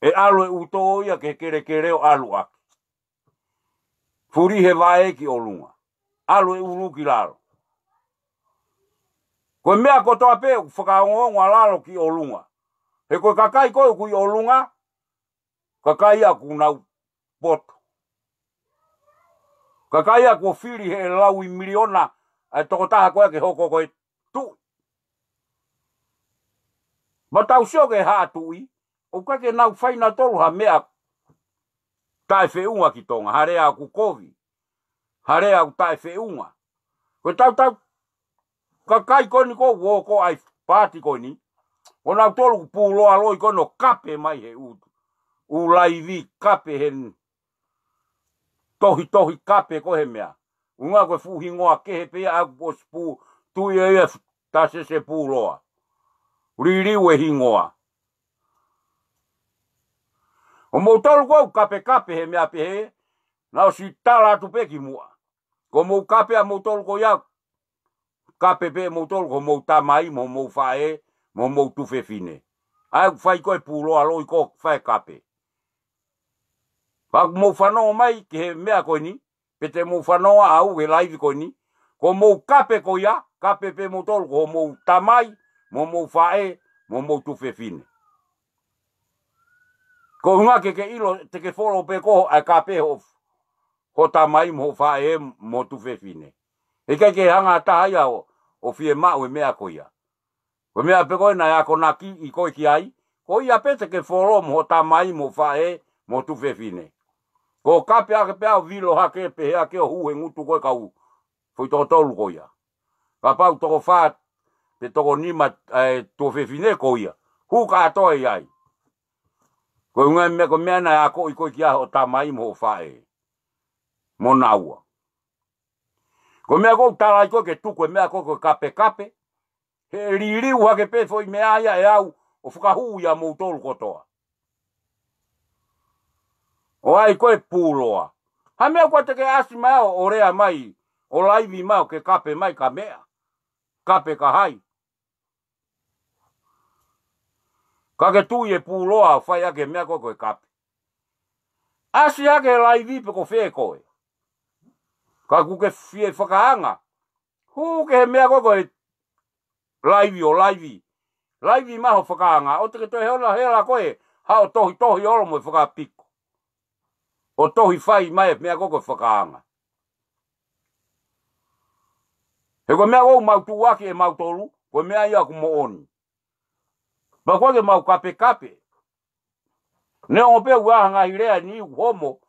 ʻE ʻalu e ʻuto ia ki he kelekele ʻo ʻalu ʻaki. Fuli he vaʻe ki ʻolunga. ʻAlu e ʻulu ki lalo. Ko e meʻa kotoa pē ʻoku fakaongoongo ʻa lalo ki ʻolunga. He ko e kakai ko ē ʻoku ʻi ʻolunga, kakai ia ʻoku nau poto. Kakai ia kuo fili he laui miliona ʻa e tokotaha ko ē ke hoko ko e tuʻi. Mo tau sio ki he haʻa tuʻi, ʻoku ʻikai ke nau fai nautolu ha meʻa taʻefeʻunga ki Tonga, ha lea ʻoku kovi, ha lea ʻoku taʻefeʻunga. Ko e tautau kakai ko eni ko ē ʻoku ō ko ē ʻa e paati ko eni, ko nautolu ʻoku pūloa loi ko eni ʻo kape mai he ʻū, ʻū laivi kape he tohitohi kape ko ē he meʻa. ʻUhinga ko e fuʻu hingoa kehe pē ia ʻa ʻoku ʻosi pū, tuʻi ʻe ia Tasese Pūloa. Liliu e hingoa. ʻO moutolu ko ē ʻoku kapekape he meʻa pehē, naʻe ʻosi tala atu pē ki muʻa. Ko hoʻomou kape ʻa moutolu ko ia, kape pē ʻe moutolu ko hoʻomou tamai, mo hoʻomou faʻē, mo hoʻomou tuofefine. ʻA ē ʻoku fai ko ē pūloa loi ko ē fai kape. Pea ʻoku mou fanongo mai ki he meʻa ko eni, pe te mou fanongo ʻaʻau he laivi ko eni, ko hoʻomou kape ko ia, kape pē ʻe moutolu ko hoʻomou tamai, mo hoʻomou faʻē, mo hoʻomou tuofefine. Ko e ʻuhinga ke ke ʻilo, te ke folo pē koe ʻa e kape hoʻo, hoʻo tamai mo hoʻo faʻē mo hoʻo tuofefine. Heʻikai ke hanga ʻe ha taha ia ʻo, ʻo fiemaʻu e meʻa ko ia. Ko e meʻa pē ko ē naʻe akonakiʻi koe ki ai, ko ia pē te ke folo mo hoʻo tamai mo hoʻo faʻē mo hoʻo tuofefine. Ko e kape ake pē ʻo vilo hake pehē ake ʻo hū he ngutu ko ē kau foʻi toko tolu ko ia. Kapau toko fā pe toko nima ʻa e tuofefine ko ia, hū kātoa ʻi ai. Ko e ʻuhinga e meʻa, ko e meʻa naʻe akoʻi koe ki ai hoʻo tamai mo hoʻo faʻē. Mo naua. Ko e meʻa ʻoku ou tala ai koe ke tuku e meʻa ko ē ko e kapekape. He liliu hake pē foʻi meʻa ia ʻe au ʻo fakahū ia moutolu kotoa. ʻO ʻai ko e puloa. Ha meʻa ʻoku te ke ʻasi mai ʻo, ʻo lea mai, ʻo laivi mai ʻo ke kape mai ka meʻa. Kape ka hai. Ka ke tui e puloa ʻo fai ʻaki e meʻa ko ē ko e kape. ʻAsi hake he laivi pe ko fē koe. Ka ʻoku ke fie fakaanga. Hū ki he meʻa ko ē ko e laivi ʻo laivi. Laivi mai hoʻo fakaanga. ʻOua te ke toe hela hela koe haʻo tohitohi olo mo e fakapiko. ʻO tohi fai mai e meʻa ko ē ko e fakaanga. He ko e meʻa ʻoku mau tuʻuaki ʻe mautolu, ko e meʻa ia ʻoku moʻoni. Pea ʻoku ʻikai ke mau kapekape. Neongo pē ʻoku ʻi ai ha ngaahi lea ni ʻoku homo,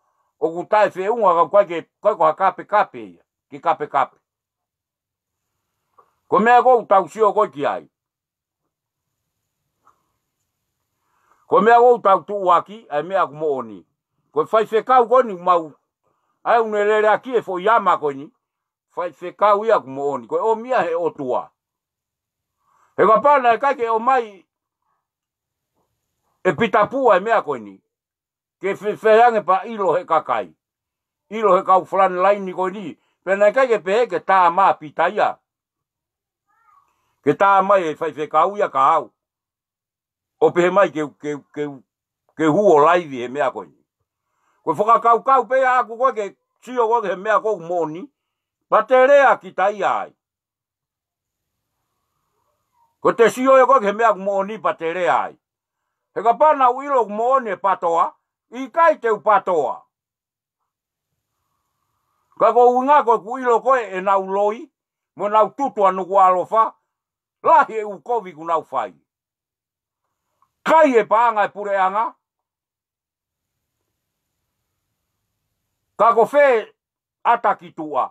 ʻoku taʻefeʻunga ka ʻoku ʻikai ke, ʻikai ko ha kapekape ia, ke kapekape. Ko e meʻa ʻoku tau sio ko ē ki ai. Ko e meʻa ʻoku tau tuʻuaki, ʻa e meʻa ʻoku moʻoni. Ko e faifekau ko eni mau, ʻa ia ʻoku ne leleaki e foʻi ama ko eni, faifekau ia ʻoku moʻoni. Ko e ʻomi ia he ʻOtua. He kapau naʻe ʻikai ke ʻomai ʻe Pita Pua e meʻa ko eni. Ke fefeange pea ʻilo he kakai. ʻIlo he kau frontline ko eni. Pea naʻe ʻikai ke pehē ke tā mai Pita ia. Ke tā mai e faifekau ia kia au. ʻO pehē mai ke, ke, ke, ke hū ʻo laivi he meʻa ko eni. Ko e fakakaukau pē ia ʻaku ko ē ke sio ko ē ki he meʻa ʻoku moʻoni. Pea te lea kita ia ai. Ko e te sio ia ko ē ki he meʻa ʻoku moʻoni pea te lea ai. He kapau naʻa ku ʻilo ʻoku moʻoni e patoa, ʻikai te u patoa. Ka ko e ʻuhinga ko ʻeku ʻilo ko ē ʻenau loi, mo ʻenau tutu ʻa Nukuʻalofa, lahi e ʻū kovi ʻoku nau fai. Kai e paʻanga e puleʻanga, ka ko fē ʻata ki tuʻa.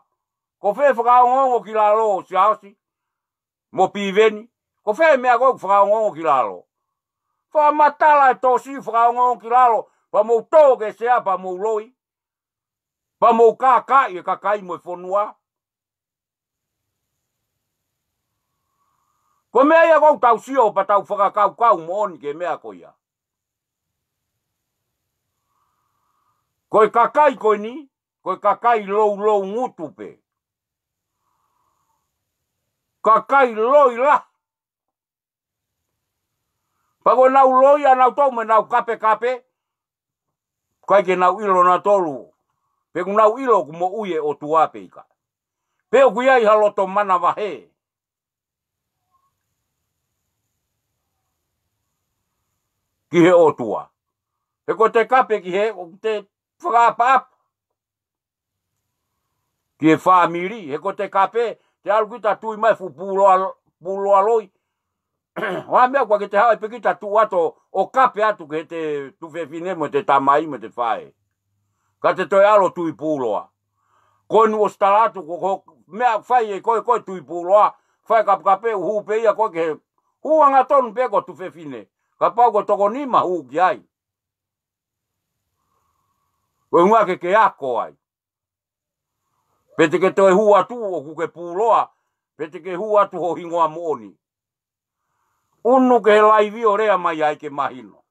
Ko fē fakaongoongo ki lalo Siaosi, mo Piveni. Ko fē meʻa ko ē ʻoku fakaongoongo ki lalo. Fakamatala e tosi fakaongoongo ki lalo, pea mou tō ki he sea pea mou loi. Pea mou kākaaʻi e kakai mo e fonua. Ko e meʻa ia ʻoku tau sio pea tau fakakaukau moʻoni ki he meʻa ko ia. Ko e kakai ko eni, ko e kakai louloungutu pē. Kakai loi lahi. Pea ko ʻenau loi ʻanautolu mo ʻenau kapekape, ʻikai ke nau ʻilo nautolu pe ʻoku nau ʻilo ʻoku moʻui e ʻOtua pe ʻikai. Pe ʻoku ʻi ai ha loto manavahē ki he ʻOtua. He ko e te kape ki he, ʻoku te fakaʻapaʻapa ki he fāmili, he ko e te kape, te ʻalu kita tui mai fuʻu puloa, puloa loi. ʻO ha meʻa ʻoku ʻikai ke te haʻu ai pē kita tuʻu atu ʻo kape atu ki he te tuofefine mo e te tamai mo e te faʻē. Ka te toe ʻalu ʻo tui puloa. Ko eni ʻosi tala atu, ko, ko e meʻa fai ʻe koe, ko e tui puloa, fai kapekape, hū pē ia ko ē ki he, hū angatonu pē ko e tuofefine. Kapau ko e toko nima hū ki ai. Ko e ʻuhinga ke ke ako ai. Pe te ke toe hū atu ʻoku ke puloa, pe te ke hū atu ho hingoa moʻoni. ʻUnu ki he laivi ʻo lea mai ai ke mahino.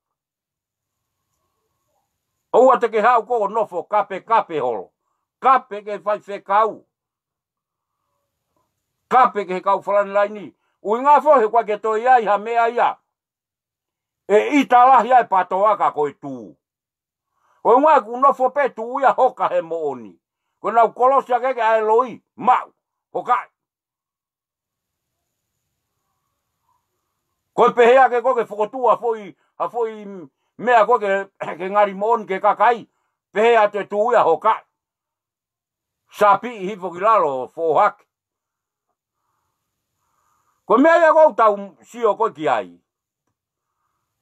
ʻOua te ke haʻu koe ʻo nofo kapekape holo. Kape ki he faifekau. Kape ki he kau frontline. ʻUhinga foki he ʻoku ʻikai ke toe ʻi ai ha meʻa ia ʻe ʻita lahi ai e patoa ka ko e tū. Ko e ʻuhinga ʻoku nofo pē tū ia hoka he moʻoni. Ko ʻenau kolosi ake ke ʻai loi, maʻu, hokaʻi. Ko e pehē ake ko ē ke fokotuʻu ha foʻi, ha foʻi meʻa ko ē ke, ke ngali moʻoni ki he kakai, pehē atu e tū ia hokaʻi. Sapiʻi hifo ki lalo foʻohake. Ko e meʻa ia ʻoku tau sio ko ē ki ai.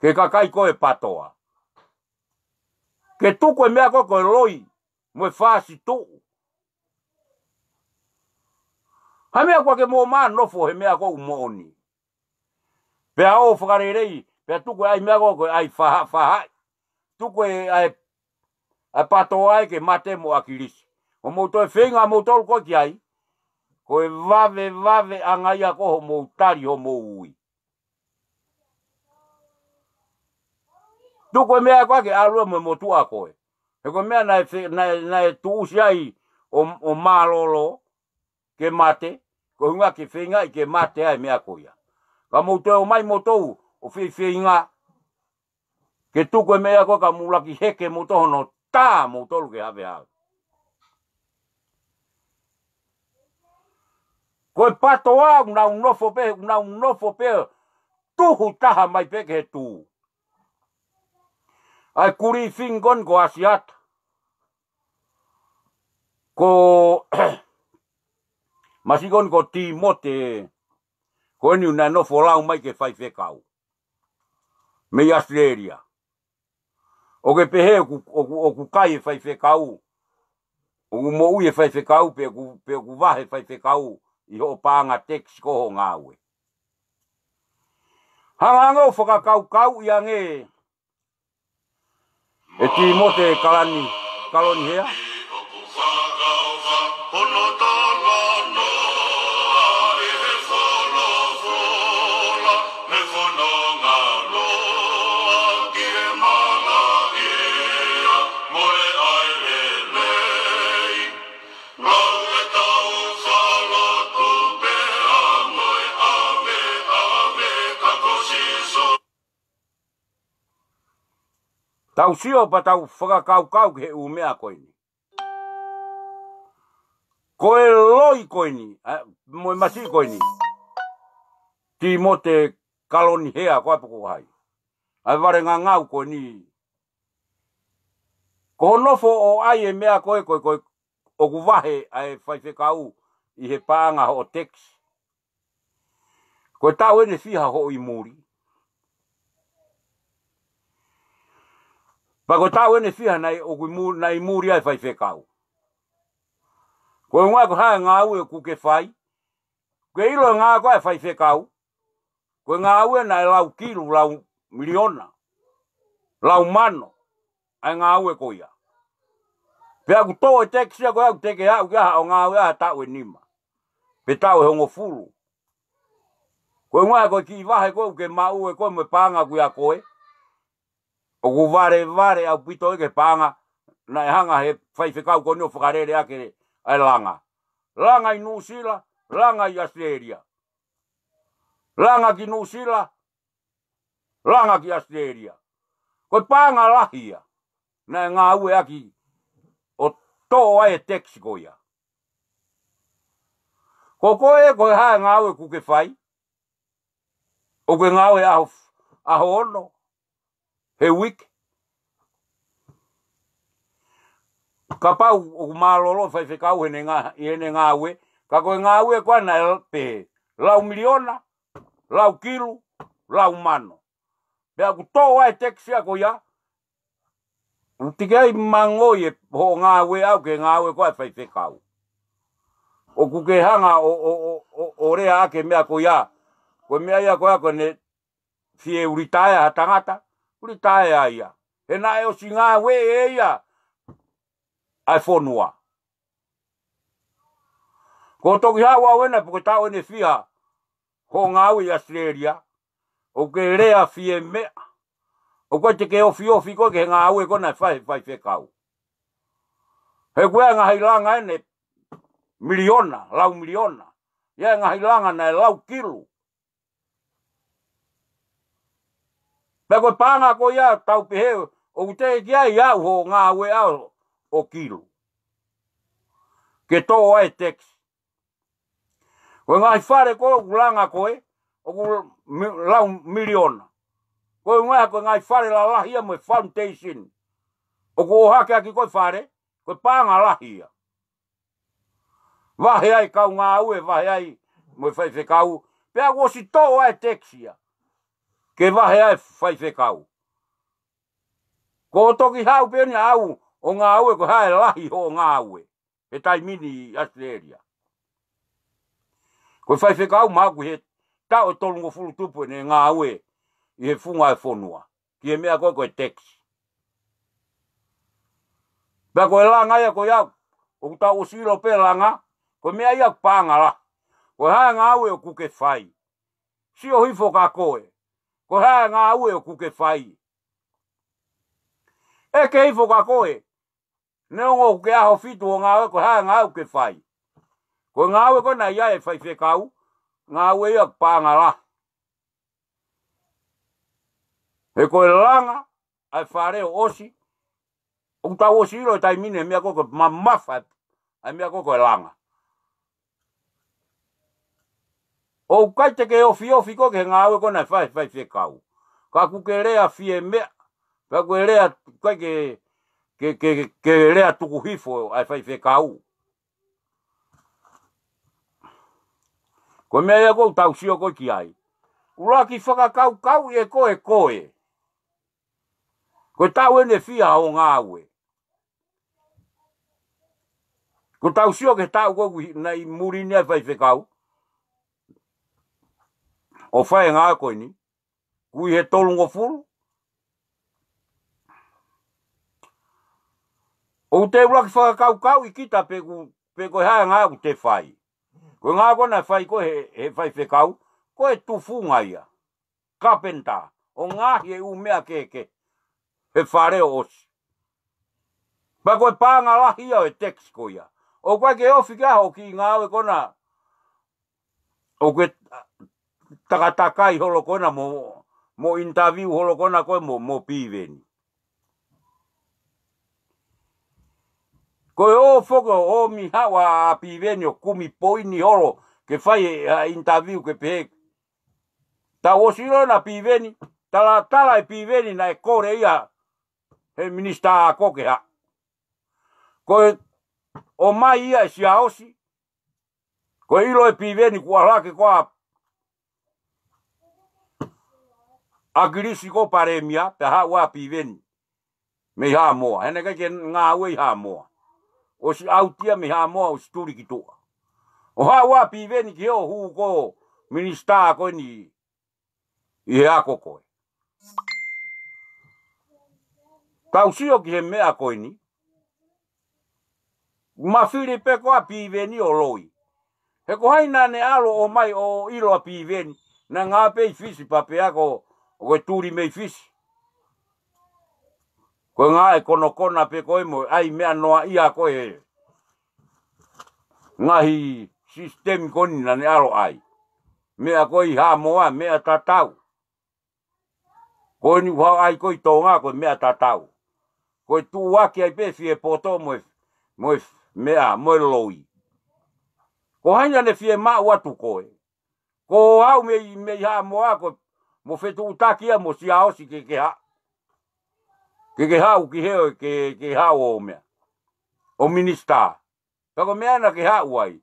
Ki he kakai ko ē patoa. Ke tuku e meʻa ko ē ko e loi, mo e fāsituʻu. Ha meʻa ʻoku ʻikai ke mou mā nofo he meʻa ʻoku moʻoni. Pea ō fakalelei, pea tuku e ʻai meʻa ko ē ko e ʻai faha, fahaʻi. tuku e ʻa e, ʻa e PATOA ke mate mo ʻAkilisi. Ko mou toe feinga moutolu ko ē ki ai, ko e vave, vave ʻanga ia ko hoʻomou tali hoʻomou ui. Tuku e meʻa ko ē ke ʻalu mo e motuʻa ko ē. He ko e meʻa naʻe fe-, naʻe, naʻe tuʻusi ai ʻo, ʻo mālōlō ke mate, ko e ʻuhinga ke feingaʻi ke mate ai meʻa ko ia. Ka mou toe ō mai moutolu ʻo fei-, feinga ke tuku e meʻa ko ē ka mou laki heke moutolu hono tā moutolu ke havehave. Ko e PATOA ʻoku nau nofo pē, ʻoku nau nofo pē, tuhu taha mai pē ki he tuʻu. ʻA e kulī fingikoni ko Asiata. Ko masikoni ko Timote, ko eni naʻe nofo lau mai ke faifekau mei ʻAositelēlia. ʻOku ke pehē ʻoku, ʻoku, ʻoku kai e faifekau, ʻoku moʻui e faifekau, pe ʻoku, pe ʻoku vahe faifekau ʻi hoʻo paʻanga tax ko hoʻo ngāue. Hangehangē ʻo fakakaukauʻi ange ʻe Timote Kalani, Kaloni Hea. Tau sio pea tau fakakaukau ki he ʻū meʻa ko eni. Ko e loi ko eni, ʻa, mo e masiʻi ko eni. Timote Kaloni Hea ko ā pe ko hai. ʻA e vale ngangau ko eni. Ko hono nofo ʻo ʻai e meʻa ko ē, ko ē, ko ē, ʻoku vahe ʻa e faifekau ʻi he paʻanga hoʻo tax. Ko e taʻu ʻeni ʻe fiha hoʻo ʻi muli. Pea ko e taʻu ʻeni ʻe fiha naʻe ʻoku ʻi mu-, naʻe ʻi muli ai e faifekau. Ko e ʻuhinga ko e hā e ngāue ʻoku ke fai. Ke ʻilo e ngāue ko ē ʻa e faifekau. Ko e ngāue naʻe lau kilu, lau miliona, lau mano, ʻa e ngāue ko ia. Pea ʻoku toʻo e tax ia ko ē ʻoku teke aʻu ki ai hoʻo ngāue ʻa e taʻu ʻe nima. Pe taʻu ʻe hongofulu. Ko e ʻuhinga ko e kiʻi vahe ko ē ʻoku ke maʻu ʻe koe mo e paʻanga ʻoku ʻiate koe. ʻOku valevale ʻaupito ʻa e paʻanga naʻe hanga he faifekau ko eni ʻo fakalele ʻaki ʻa e langa. Langa ʻi Nuʻusila, langa ʻi ʻAositelēlia. Langa ki Nuʻusila, langa ki ʻAositelēlia. Ko e paʻanga lahi ia naʻe ngāueʻaki ʻo toʻo ai e tax ko ia. Ko koe, ko e hā e ngāue ʻoku ke fai? ʻOku ke ngāue ʻaho, ʻaho ono he uike. Kapau ʻoku mālōlō e faifekau heʻene ngā-, ʻi heʻene ngāue, ka ko e ngāue ko ē naʻe pehē, lau miliona, lau kilu, lau mano. Pea ʻoku toʻo ai e tax ia ko ia, ʻoku teʻeki ai mangoʻi e hoʻo ngāue ʻaʻau ki he ngāue ko ē ʻa e faifekau. ʻOku ke hanga ʻo, ʻo, ʻo, ʻo, ʻo lea ʻaki e meʻa ko ia. Ko e meʻa ia ko ia ko ʻene fie ulitaea ha tangata, ulitaea ia. He naʻe ʻosi ngāue ʻe ia ʻa e fonua. Ko e toki haʻu ʻaʻau ʻena pe ko e taʻu ʻeni ʻe fiha hoʻo ngāue ʻi ʻAositelēlia, ʻoku ke lea fie meʻa. ʻOku ʻikai te ke ofiofi koe ki he ngāue ko ē naʻe fai ʻe he faifekau. He ko e ngaahi langa ʻeni ʻe miliona, lau miliona. ʻI ai e ngaahi langa naʻe lau kilu. Pea ko e paʻanga ko ia tau pehē, ʻoku teʻeki ai aʻu hoʻo ngāue ʻaʻau ʻo kilu. Ke toʻo ai e tax. Ko e ngaahi fale ko ē ʻoku langa ko ē, ʻoku mi-, lau miliona. Ko e ʻuhinga ko e ngaahi fale lalahi ia mo e foundation. ʻOku ʻohake ʻaki ko ē fale, ko e paʻanga lahi ia. Vahe ai kau ngāue, vahe ai mo e faifekau, pea ʻoku ʻosi toʻo ai e tax ia. Ke vahe ai e faifekau. Ko e toki haʻu pē ʻeni ʻaʻau ʻo ngāue ko e hā e lahi hoʻo ngāue he taimi ni ʻi ʻAositelēlia. Ko e faifekau mahalo ʻoku ʻi he taʻu ʻe tolungofulu tupu ʻene ngāue ʻi he funga e fonua. Ki he meʻa ko ē ko e tax. Ka ko e langa ia ko ia, ʻoku tau ʻosi ʻilo pē langa, ko e meʻa ia ʻoku paʻanga lahi. Ko e hā e ngāue ʻoku ke fai? Sio hifo ka koe. Ko e hā e ngāue ʻoku ke fai? ʻEke hifo ka koe. Neongo ʻoku ke ʻaho fitu ʻo ngāue, ko e hā e ngāue ʻoku ke fai? Ko e ngāue ko ē naʻe ʻi ai e faifekau, ngāue ia ʻoku paʻanga lahi. He ko e langa ʻa e Fale ʻo ʻOsi, ʻoku tau ʻosi ʻilo he taimi ni e meʻa ko ē ʻoku mamafa ʻa e meʻa ko ē ko e langa. ʻOku ʻikai te ke ofiofi koe ki he ngāue ko ē naʻe fai ʻe he faifekau. Ka ʻoku ke lea fie meʻa, ka ʻoku ke lea, ʻikai ke, ke, ke, ke lea tuku hifo ʻa e faifekau. Ko e meʻa ia ʻoku tau sio ko ē ki ai. ʻUluaki fakakaukauʻi ʻe koe koe. Ko e taʻu eni ʻe fiha hoʻo ngāue. Ko ʻetau sio ki he taʻu ko ē naʻe ʻi muli ni ʻa e faifekau ʻo fai e ngāue ko eni, ʻoku ʻi he tolungofulu. ʻOku te ʻuluaki fakakaukauʻi kita pe ʻoku, pe ko e hā e ngāue ʻoku te fai. Ko e ngāue ko ē naʻe fai ko ē he, he faifekau, ko e tufunga ia. Kapenta, ʻo ngaohi e ʻū meʻa kehekehe he Fale ʻo ʻOsi. Pea ko e paʻanga lahi ia ʻo e tax ko ia. ʻOku ʻikai ke ofi ki ai hoʻo kiʻi ngāue ko ena, ʻoku ke takatakai holo ko ena mo, mo interview holo ko ena ko ē mo, mo Piveni. Ko e ō foki ʻo ʻomi haʻu ʻa Piveni ʻo kumi poini holo ke fai e, ʻa e interview ke pehē, tau ʻosi ʻilo naʻe Piveni, talatala ʻe Piveni naʻe kole ia he minisitā ako ke haʻu. Ko e ʻomai ia ʻe Siaosi, ko e ʻilo ʻe Piveni kuo ʻalu hake ko ā ʻAkilisi ko e palēmia, pea haʻu ʻa Piveni mei Haʻamoa. He naʻe ʻikai ke ngāue ʻi Haʻamoa. ʻOsi ʻauti ia mei Haʻamoa, ʻosi tuli ki tuʻa. ʻO haʻu ʻa Piveni ki he ʻo hū ko e minisitā ko eni ʻi he ako ko ē. Tau sio ki he meʻa ko eni. Mafili pē ko ā Piveni ʻo loi. He ko hai naʻa ne ʻalu ʻo ʻomai ʻo ʻilo ʻa Piveni, naʻe ngāue pē ʻi Fisi pea pea ko, ko e tuli mei Fisi. Ko e ngāue konokona pē ko ē mo e ʻai meʻa noaʻia ko ē he ngaahi sisitemi ko eni naʻa ne ʻalu ʻai. Meʻa ko ē ʻi Haʻamoa, meʻa tatau. Ko eni ʻoku haʻu ai ko ē ʻi Tonga ko e meʻa tatau. Ko e tuʻuaki ai pē fie poto mo e, mo e meʻa, mo e loi. Ko hai naʻa ne fiemaʻu atu koe? Ko au mei, mei Haʻamoa ko e, mo fetuʻutaki ia mo Siaosi ke ke haʻu. Ke ke haʻu ki he, ke, ke haʻu ʻo meʻa. ʻO minisitā. Pea ko e meʻa naʻa ke haʻu ai.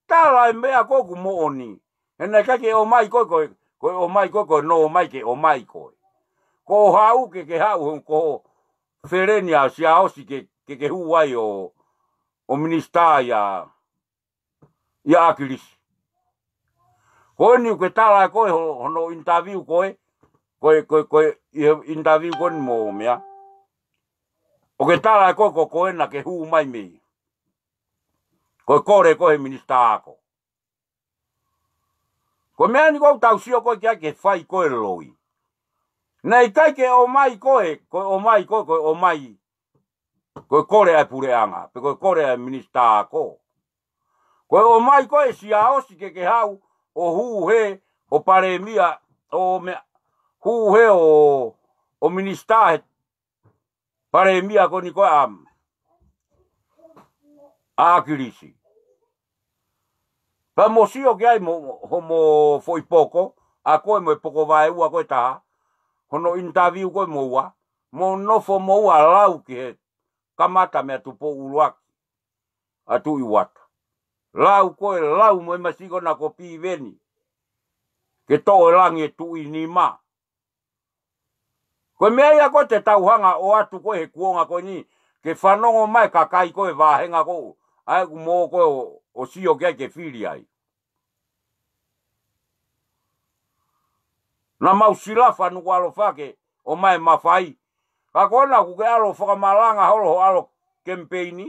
Tala e meʻa ko ē ʻoku moʻoni. He naʻe ʻikai ke ʻomai koe, ko e, ko e ʻomai koe, ko e nō mai ke ʻomai koe. Ko e haʻu ke ke haʻu he ko e feleni ʻa Siaosi ke, ke ke hū ai ʻo, ʻo minisitā ia, ia ʻAkilisi. Ko eni ʻoku ke tala ko ē ho-, hono interview ko ē, ko e, ko e, ko e, ʻi he interview ko eni mo meʻa. ʻOku ke tala ko ē ko koe naʻa ke hū mai mei. Ko e kole ko ē he minisitā ako. Ko e meʻa ni ʻoku tau sio ko ē ki ai ke fai ko ē loi. Naʻe ʻikai ke ʻomai koe, ko e ʻomai koe, ko e ʻomai. Ko e kole ʻa e puleʻanga, pe ko e kole ʻa e minisitā ako. Ko e ʻomai koe Siaosi ke ke haʻu, ʻo hū he, ʻo palēmia, ʻo meʻa, hū he ʻo, ʻo minisitā he palēmia ko eni ko ē ʻa, ʻa ʻAkilisi. Pea mo sio ki ai mo, ho mo foʻi poko, ʻa ko ē mo e poko vaeua ko ē taha, hono interview ko ē mo ua, mo nofo mo ua lau ki he kamata mei Tupou ʻUluaki, ʻa Tuʻi Uata. Lau ko ē, lau mo e masiʻi ko ena ko Piveni. Ke toʻo e langi e tuʻi nima. Ko e meʻa ia ko ē te tau hanga ʻo ʻoatu ko ē he kuonga ko eni, ke fanongo mai kakai ko ē vāhenga ko ē, ʻa ē ʻoku mo ko ē ʻo, ʻo sio ki ai ke fili ai. Naʻa mau silafa nuku ʻalofa ke ʻomai mafai. Ka ko ena ʻoku ke ʻalu fakamalanga holo ho ʻalu kemipeini,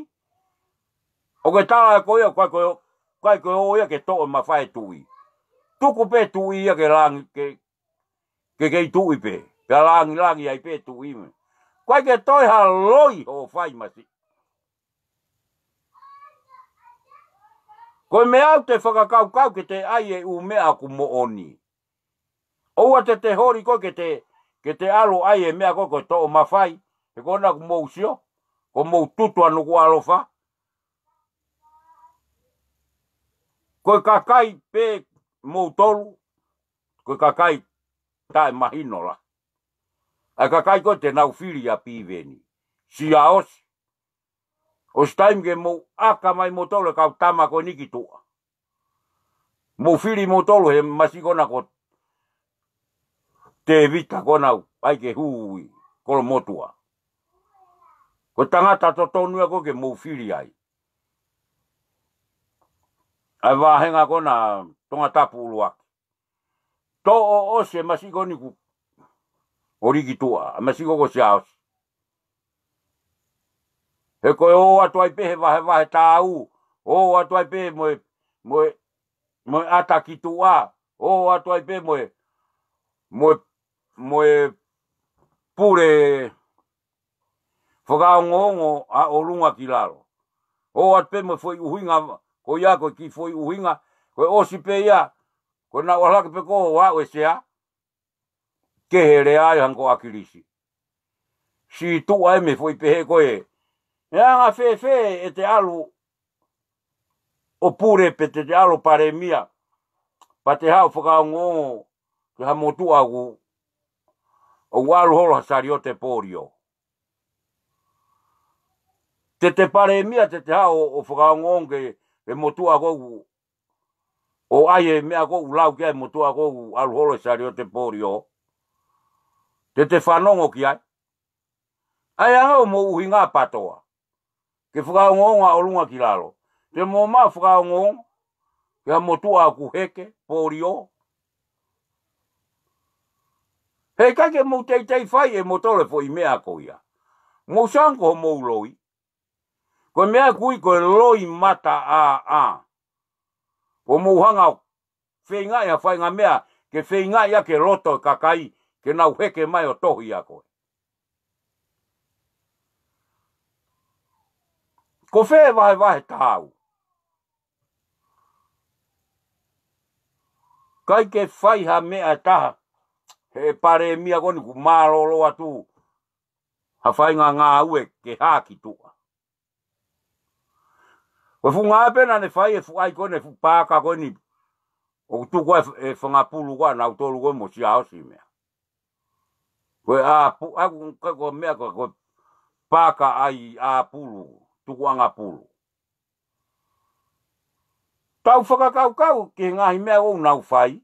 ʻoku ke tala ko ia, ʻikai ko, ʻikai ko ia ke toʻo mafai e tuʻi. Tuku pē tuʻi ia ke langi, ke, ke kei tuʻi pē. Pea langilangi ai pē tuʻi mo. ʻIkai ke toe ha loi hoʻo fai masiʻi. Ko e meʻa ʻoku te fakakaukau ke te ʻai e ʻū meʻa ʻoku moʻoni. ʻOua te te holi koe ke te, ke te ʻalu ʻai e meʻa ko ē ko e toʻo mafai, he ko ena ʻoku mou sio, ko mou tutu ʻa Nukuʻalofa. Ko e kakai pē moutolu, ko e kakai taʻemahino lahi. ʻA e kakai ko ē te nau fili ʻa Piveni. Siaosi. ʻOsi taimi ke mou ʻaka mai moutolu e kau tama ko eni ki tuʻa. Mou fili moutolu he masiʻi ko ena ko Tēvita ko ena ʻoku ʻai ke hū ʻi Kolomotuʻa. Ko e tangata totonu ia ko ē ke mou fili ai. ʻA e vāhenga ko ena Tongatapu ʻUluaki. Toʻo ʻosi e masiʻi ko eni ko ʻOliki Tuʻa, ʻa e masiʻi ko ē ko Siaosi. He ko e ō atu ai pē he vahevahe tāu, ō atu ai pē mo e, mo e, mo e ʻata ki tuʻa, ō atu ai pē mo e, mo e, mo e pule fakaongoongo ʻa ʻolunga ki lalo. ʻO atu pē mo e foʻi ʻuhinga, ko ia ko e kiʻi foʻi ʻuhinga, ko e ʻosi pē ia, ko e nau ʻalu hake pē ko ē ʻo aʻu e sea, kehe lea ai hangē ko ʻAkilisi. Sītuʻa e meʻa foʻi pehē ko ē. ʻE anga fēfē ʻete ʻalu ʻo pule pe te te ʻalu ʻo palēmia. Pea te haʻu ʻo fakaongoongo ki ha motuʻa ʻoku, ʻoku ʻalu holo ha saliote polio. Te te palēmia te te haʻu ʻo, ʻo fakaongoongo ki he motuʻa ko ē ʻoku, ʻo ʻai e meʻa ko ē ʻoku lau ki ai e motuʻa ko ē ʻoku ʻalu holo e saliote polio. Te te fanongo ki ai. ʻA e anga ʻo mou ʻuhinga PATOA. Ke fakaongoongo ʻa ʻolunga ki lalo. Te mou maʻu fakaongoongo ki ha motuʻa ʻoku heke, polio. He ʻikai ke mou teitei fai ʻe moutolu e foʻi meʻa ko ia. Mou sio ange ko hoʻomou loi. Ko e meʻa ʻoku ui ko e loi mataʻāʻā. Ko hoʻomou hanga ʻo feingaʻi ha faʻahinga meʻa, ke feingaʻi ʻaki e loto e kakai, ke nau heke mai ʻo tohi ʻa koe. Ko fē vahevahe tāu? ʻIkai ke fai ha meʻa ʻe taha, he palēmia ko eni ʻoku mālōlō atu ha faʻahinga ngāue ke hā ki tuʻa. Ko e fuʻu ngāue pē naʻa ne fai e fuʻu ʻai ko eni, fuʻu paaka ko eni. ʻOku tuku ai e fanga pulu ko ē ʻa nautolu ko ē mo Siaosi meʻa. Ko e ʻā pu-, ʻa, ko e, ko e meʻa ko e, ko e paaka ʻai ʻā pulu, tukuʻanga pulu. Tau fakakaukau ki he ngaahi meʻa ʻoku nau fai.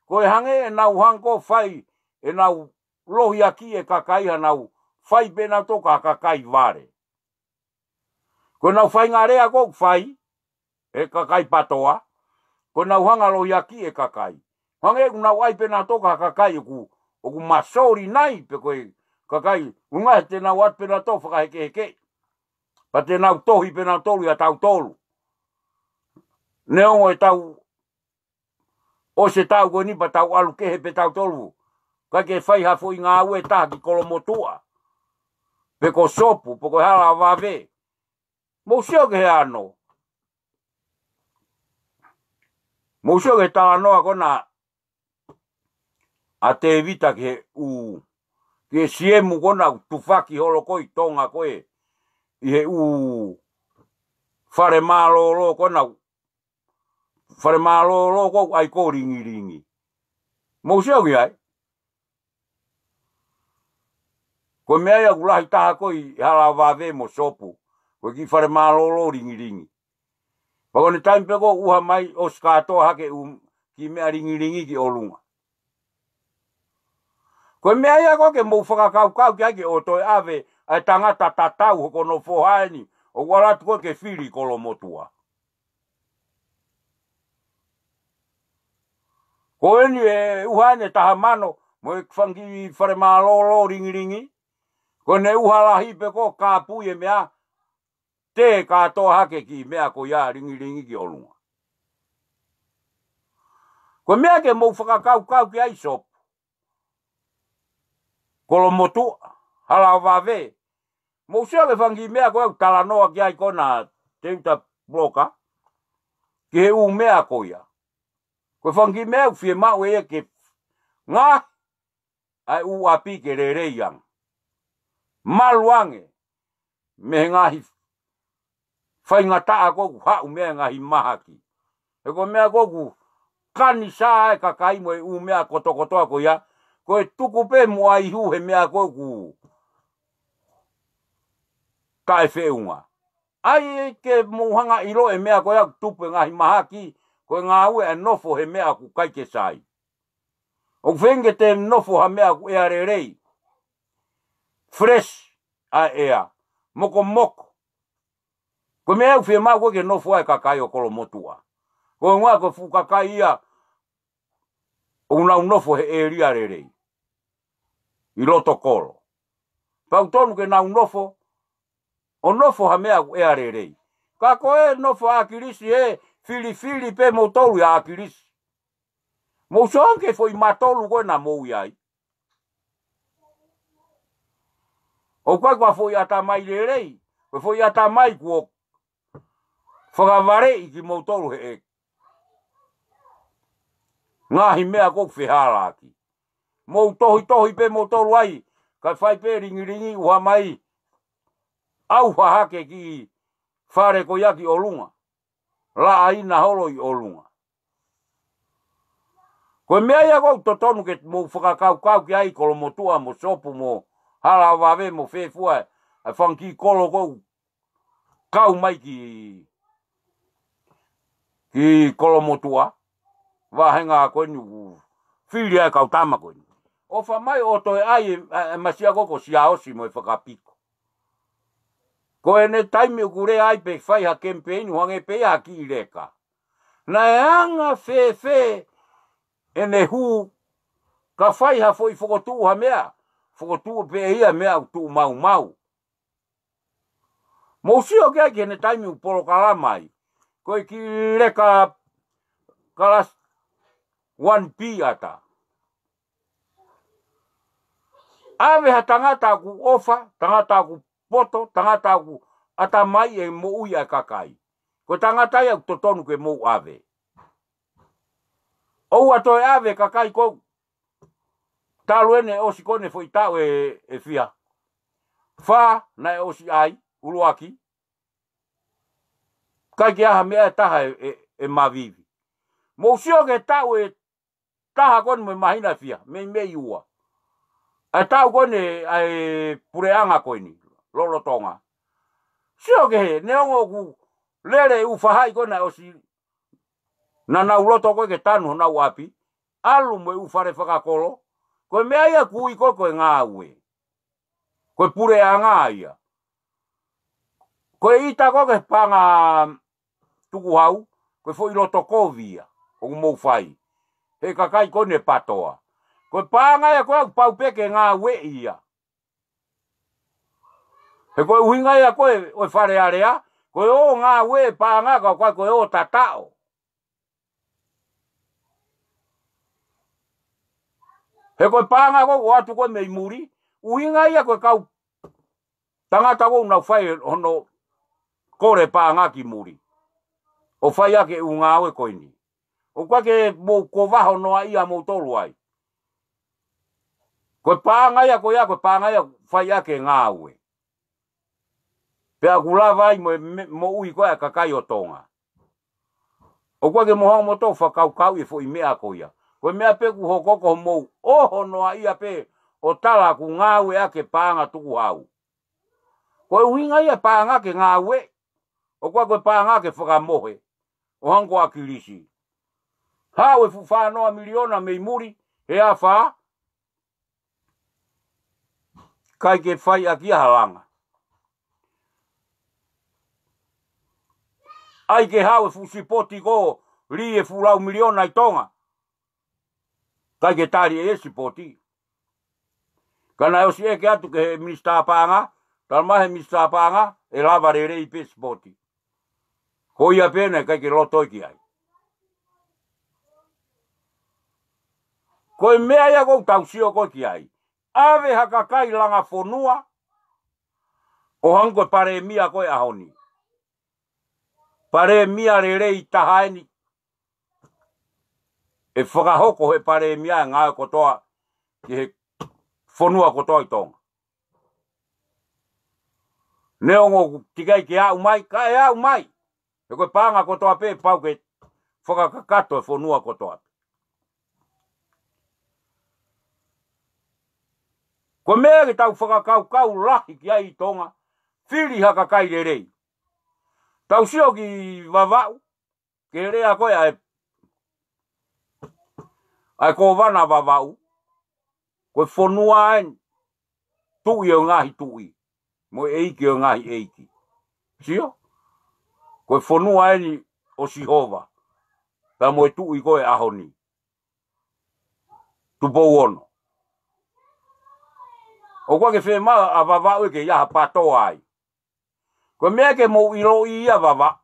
Ko e hangē ʻenau hanga ʻo fai, ʻenau lohiakiʻi e kakai hanau fai pē nautolu ko ha kakai vale. Ko ʻenau faʻahinga lea ko ē ʻoku fai, e kakai PATOA, ko ʻenau hanga ʻo lohiakiʻi e kakai. Hangē ʻoku nau ʻai pē nautolu ko ha kakai ʻoku, ʻoku masoli nai pe ko e kakai, ʻuhinga he te nau ʻatu pē nautolu ʻo fakahekeheke. Pea te nau tohi pē nautolu ʻia tautolu. Neongo ʻetau ʻosi e taʻu ko eni pea tau ʻalu kehe pē tautolu. ʻIkai ke fai ha foʻi ngāue ʻe taha ki Kolomotuʻa. Pe ko Sopu, pe ko e hala vave. Mou sio ki he ano. Mou sio ki he talanoa ko ena ʻa Tēvita ki he ʻū, ki he siemu ko ena ʻoku tufaki holo ko ē ʻi Tonga ko ē. ʻI he ʻū fale mālōlō ko ena ʻoku fale mālōlō ko ē ʻoku ʻai ko ē ʻo Lingilingi. Mou sio ki ai. Ko e meʻa ia ʻoku lahi taha ko ē ʻi hala vave mo Sopu. Ko e kiʻi fale mālōlō ʻo Lingilingi. Pea ko ʻene taimi pē ko ē ʻoku ʻuha mai ʻosi kātoa hake ʻū kiʻi meʻa Lingilingi ki ʻolunga. Ko e meʻa ia ko ē ke mou fakakaukau ki ai ke ʻoua toe ʻave ʻa e tangata tatau hoʻo ko hono foha eni, ʻoku ʻalu atu ko ē ke fili Kolomotuʻa. Ko eni e ʻuha eni e taha mano, mo e fanga kiʻi fale mālōlō Lingilingi. Ko ʻene ʻuha lahi pē ko ē ʻo kāpui e meʻa, tē kātoa hake kiʻi meʻa ko ia lingilingi ki ʻolunga. Ko e meʻa ke mou fakakaukau ki ai Sopu, Kolomotuʻa, Halaʻovave. Mou sio ki he fanga kiʻi meʻa ko ē ʻoku talanoa ki ai ko ena Teuta Puloka, ki he ʻū meʻa ko ia. Ko e fanga kiʻi meʻa ʻoku fiemaʻu ʻe ia ke ngaohi ʻa e ʻū ʻapi ke lelei ange. Malu ange mei he ngaahi faingataʻa ko ē ʻoku haʻu mei he ngaahi mahaki. He ko e meʻa ko ē ʻoku kanisā e kakai mo e ʻū meʻa kotokotoa ko ia, ko e tuku pē muʻa ʻi hū he meʻa ko ē ʻoku taʻefeʻunga. ʻAi ke mou hanga ʻo ʻilo e meʻa ko ia ʻoku tupu e ngaahi mahaki, ko e ngāue ʻa e nofo he meʻa ʻoku ʻikai ke sai. ʻOku feinga ke te nofo ha meʻa ʻoku ʻea lelei. Fresh ʻa e ʻea. Mokomoko. Ko e meʻa ʻoku fiemaʻu ko ē ke nofo ai e kakai ʻo Kolomotuʻa. Ko e ʻuhinga ko e fuʻu kakai ia ʻoku nau nofo he ʻēlia lelei ʻi loto kolo. Pea ʻoku tonu ke nau nofo, ʻo nofo ha meʻa ʻoku ʻea lelei. Ka ko e nofo ʻa ʻAkilisi ē, filifili pē moutolu ʻia ʻAkilisi. Mou sio ange ki he foʻi matolu ko ē naʻa mou ʻi ai. ʻOku ʻikai ko ha foʻi ʻatamai lelei, ko e foʻi ʻatamai kuo fakavaleʻi kimoutolu he ʻe ngaahi meʻa ko ē ʻoku fehālaaki. Mou tohitohi pē moutolu ai, kae fai pē lingilingi ʻuha mai, ʻauha hake ki he fale ko ia ki ʻolunga. Laʻaina holo ʻi ʻolunga. Ko e meʻa ia ʻoku totonu ke mou fakakaukau ki ai Kolomotuʻa mo Sopu mo Halaʻovave mo fē fua ʻa e fanga kiʻi kolo ʻoku kau mai ki, ki Kolomotuʻa. Vahenga ko eni ʻoku fili ai e kau tama ko eni. ʻOfa mai ʻo toe ʻai e, e, e masiʻa ko ē ko Siaosi mo e fakapiko. Ko ʻene taimi ʻoku lea ai pe fai ha kemipeini ʻo hangē pē ia ha kiʻi leka. Naʻe anga fēfē ʻene hū ka fai ha foʻi fokotuʻu ha meʻa, fokotuʻu pē ia meʻa ʻoku tuʻu maumau. Mou sio ki ai ki heʻene taimi ʻoku polokalama ai. Ko e kiʻi leka kalasi one B ʻata. ʻAve ha tangata ʻoku ʻofa, tangata ʻoku poto, tangata ʻoku ʻatamai e moʻui ʻa e kakai. Ko e tangata ia ʻoku totonu ke mou ʻave. ʻOua toe ʻave kakai ko ē talu ʻene ʻosi ko ē ʻene foʻi taʻu ʻe, ʻe fiha. Fā naʻe ʻosi ʻai, ʻuluaki. ʻIkai ke ʻi ai ha meʻa ʻe taha ʻe, ʻe, ʻe mavivi. Mou sio ki he taʻu ʻe taha ko eni mo e māhina ʻe fiha, Meimei ua. ʻA e taʻu ko eni ʻa e puleʻanga ko eni, lolotonga. Sio ki he, neongo ʻoku lele e ʻū faʻahi ko ē naʻe ʻosi naʻa nau loto ko ē ke tanu honau ʻapi, ʻalu mo e ʻū fale fakakolo, ko e meʻa ia ʻoku ui ko ē ko e ngāue. Ko e puleʻanga ia. Ko e ʻita ko ē ki he paʻanga tukuhau, ko e foʻi loto kovi ia ʻoku mou fai. He kakai ko eni ʻe PATOA. Ko e paʻanga ia ko ē ʻoku pau pē ke ngāueʻi ia. He ko e ʻuhinga ia ko ē ʻo e Fale Alea, ko e ō ngāue e paʻanga ka ʻoku ʻikai ko e ō tataʻo. He ko e paʻanga ko ē ʻoku ʻoatu ko ē mei muli, ʻuhinga ia ko e kau tangata ko ē ʻoku nau fai hono kole paʻanga ki muli ʻo fai ʻaki e ʻū ngāue ko eni. ʻOku ʻikai ke mou kova hono ʻai ʻa moutolu ai. Ko e paʻanga ia ko ia, ko e paʻanga ia ʻoku fai ʻaki e ngāue. Pea ʻoku lava ai mo e me-, moʻui ko ē ʻa e kakai ʻo Tonga. ʻOku ʻikai ke mou hanga moutolu ʻo fakakaukauʻi e foʻi meʻa ko ia. Ko e meʻa pē ʻoku hoko ko hoʻomou ʻohonoaʻia pē ʻo tala ʻoku ngāue ʻaki e paʻanga tukuhau. Ko e ʻuhinga ia paʻanga ke ngāue, ʻoku ʻikai ko e paʻanga ke fakamohe, ʻo hangē ko ʻAkilisi. Haʻu e fuʻu fā noa miliona mei muli, he afā, ʻikai ke fai ʻaki ia ha langa. ʻAi ke haʻu e fuʻu sipoti ko ē, lī e fuʻu lau miliona ʻi Tonga. ʻIkai ke tali ʻe ia e sipoti. Ka naʻe ʻosi ʻeke atu ki he minisitā paʻanga, Tala mai he Misa Paʻanga, ʻe lava lelei pē sipoti. Ko ia pē naʻe ʻikai ke loto ki ai. Ko e meʻa ia ʻoku tau sio ko ē ki ai. ʻAve ha kakai langa fonua, ʻo hangē ko e palēmia ko ē ʻaho ni. Palēmia lelei taha eni. ʻE fakahoko he palēmia e ngāue kotoa ki he fonua kotoa ʻi Tonga. Neongo ʻoku teʻeki ai ke aʻu mai, ka ʻe aʻu mai. He ko e paʻanga kotoa pē pau ke fakakakato e fonua kotoa. Ko e meʻa ke tau fakakaukau lahi ki ai ʻi Tonga, fili ha kakai lelei. Tau sio ki Vavaʻu, ke lea ko ē ʻa e, ʻa e kōvana Vavaʻu, ko e fonua eni, tuʻi ʻo e ngaahi tuʻi, mo e ʻeiki ʻo e ngaahi ʻeiki. Sio? Ko e fonua eni ʻo Sihova, pea mo e tuʻi ko ē ʻaho ni. Tupou Ono. ʻOku ʻikai ke fiemaʻu ʻa Vavaʻu ʻe ke ʻi ai ha pātoa ai. Ko e meʻa ke mou ʻiloʻi ia Vavaʻu.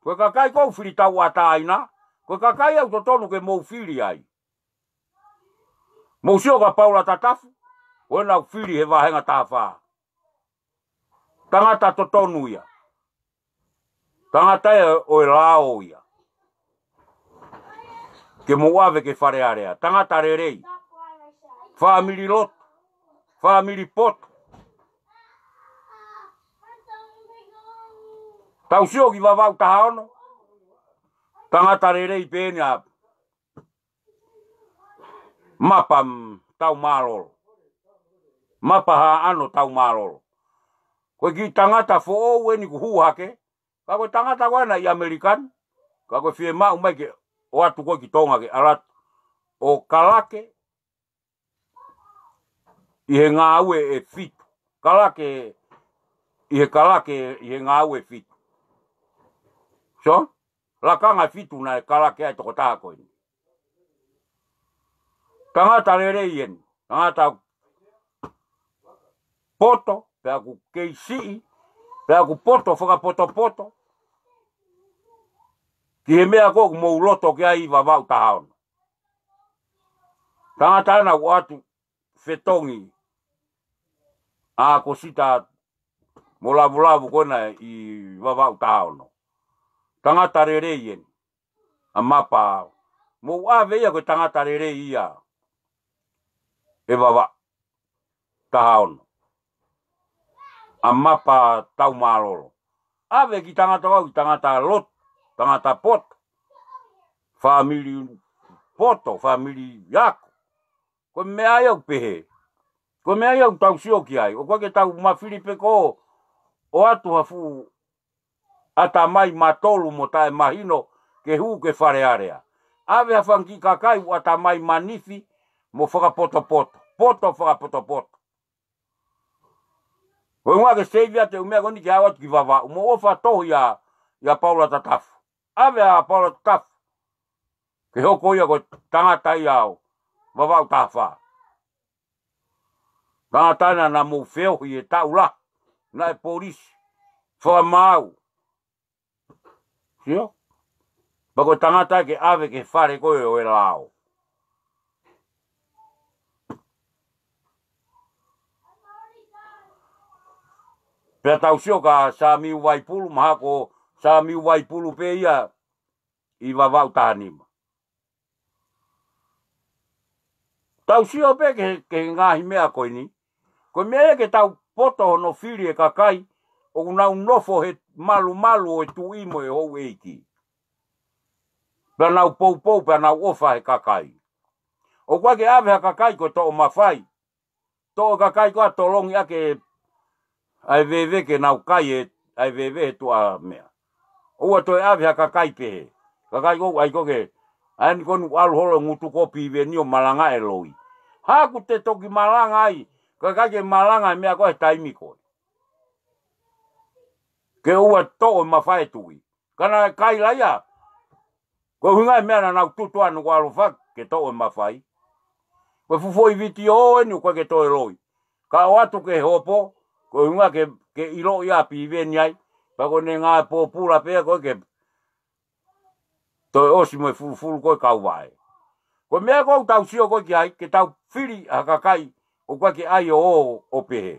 Ko e kakai ʻoku fili tauʻatāina, ko e kakai ʻoku totonu ke mou fili ai. Mou sio kia Paula Tatafu, ko ʻenau fili he vāhenga taha fā. Tangata totonu ia. Tangata ia ʻo e lao ia. Ke mou ʻave ki Fale Alea. Tangata lelei. Fāmili lotu. Fāmili poto. Tau sio ki Vavaʻu taha ono. Tangata lelei pē eni ʻa Mapa, mm, Taumālolo. Mapa Haʻano Taumālolo. Ko e kiʻi tangata foʻou eni kuo hū hake. Ka ko e tangata ko ena ʻi ʻAmelika ni. Ka ko e fiemaʻu mai ke ʻoatu ko ē ki Tonga ke ʻalu atu ʻo kalake ʻi he ngāue ʻe fitu. Kalake ʻi he kalake ʻi he ngāue ʻe fitu. So, lakanga ʻe fitu naʻe kalake ai e tokotaha ko eni. Tangata lelei eni. Tangata poto, pea ʻoku kei siʻi, pea ʻoku poto, fakapotopoto. Ki he meʻa ko ē ʻoku mou loto ki ai Vavaʻu taha ono. Tangata ena ʻoku ʻoatu fetongi ʻa Kosita mo Lavulavu ko ena ʻi Vavaʻu taha ono. Tangata lelei eni. ʻA Mapa. Mou ʻave ia ko e tangata lelei ia. ʻE Vavaʻu taha ono. ʻA Mapa Taumālolo. ʻAve kiʻi tangata ko ē, kiʻi tangata lotu, tangata poto. Fāmili poto, fāmili ako. Ko e meʻa ia ʻoku pehē. Ko e meʻa ia ʻoku tau sio ki ai. ʻOku ʻikai ke tau mafili pē ko ē ʻoatu ha fuʻu ʻatamai matolu mo taʻemahino ke hū ki Fale Alea. ʻAve ha fanga kiʻi kakai ʻoku ʻatamai manifi mo fakapotopoto. Poto fakapotopoto. Ko e ʻuhinga ke save atu e ʻū meʻa ko eni ke ʻalu atu ki Vavaʻu. Mou ʻofa tohi ʻia, ʻia Paula Tatafu. ʻAve ʻa Paula Tatafu ke hoko ia ko e tangata ia ʻo Vavaʻu taha fā. Tangata ena naʻa mou feohi he taʻu lahi, naʻe polisi, fakamaau. Sio? Pea ko e tangata ke ʻave ki he fale ko ē ʻo e lao. Pea tau sio kia Samiu Vaipulu, mahalo ko Samiu Vaipulu pē ia ʻi Vavaʻu taha nima. Tau sio pē ki he, ki he ngaahi meʻa ko eni. Ko e meʻa ia ke tau poto hono fili e kakai ʻoku nau nofo he malumalu ʻo e tuʻi mo e houʻeiki. Pea nau poupou, pea nau ʻofa he kakai. ʻOku ʻikai ke ʻave ha kakai ko e toʻo mafai. Toʻo e kakai ko ē ʻo tolongi ʻaki ʻa e veve ke nau kai e, ʻa e veve he tuʻa meʻa. ʻOua toe ʻave ha kakai pehē. Kakai ko ē ʻai ko ē ke, ʻa eni ko ē naʻa nau ʻalu holo ngutu ko ē piveni ʻo malanga e loi. Haku te toki malanga ai, kakai ke malanga e meʻa ko ē he taimi ko ē. Ke ʻoua toʻo e mafai e tuʻi. Ka naʻe kai la ia. Ko e ʻuhinga e meʻa naʻa nau tutu ʻa nau ʻalu ʻo fai ke toʻo e mafai. Ko e fuʻu foʻi vitiō eni ʻoku ʻikai ke toe loi. Ka ʻoatu ke hopo, Ko e ʻuhinga ke, ke ʻiloʻi ʻa Piveni ai, pea ko ʻene ngāue pōpula pē ia ko ē ke toe ʻosi mo e fulufulu ko ē kau vaʻe. Ko e meʻa ko ē ʻoku tau sio ko ē ki ai, ke tau fili ʻa e kakai ʻoku ʻikai ke ʻai ʻo, ʻo pehē.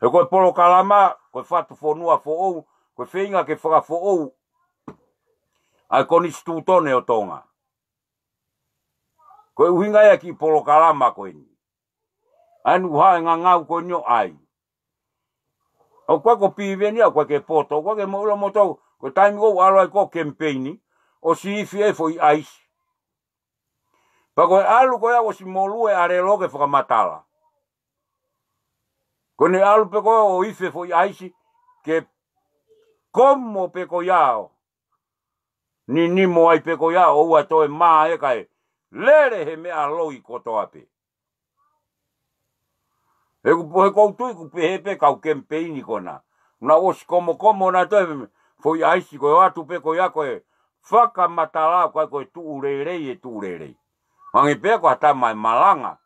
He ko e polokalama, ko e fatu fonua foʻou, ko e feinga ke fakafoʻou ʻa e konisitūtone ʻo Tonga. Ko e ʻuhinga ia ki he polokalama ko eni. ʻA eni ʻoku hā e ngangau ko eni ʻo ʻai. ʻOku ʻikai ko Piveni ia, ʻoku ʻikai ke poto, ʻoku ʻikai ke mou ʻilo moutolu, ko e taimi ʻoku ʻalu ai ko ē ʻo kemipeini, ʻosi ifi e foʻi ʻaisi. Pea ko e ʻalu ko ia ʻosi molū e ʻalelo ke fakamatala. Ko ʻene ʻalu pē ko ē ʻo ifi e foʻi ʻaisi, ke komo pē ko ia ʻo ninimo ai pē ko ia ʻo ʻoua toe mā e kae lele he meʻa loi kotoa pē. He ʻoku, he ʻoku ou tui ʻoku pehē pē kau kemipeini ko ena. Naʻa ʻosi komokomo nautolu e foʻi ʻaisi ko ē ʻo atu pē ko ia ko e fakamatala ko ē ko e tuʻu lelei e tuʻu lelei. Hangē pē ko ha tama ʻe malanga.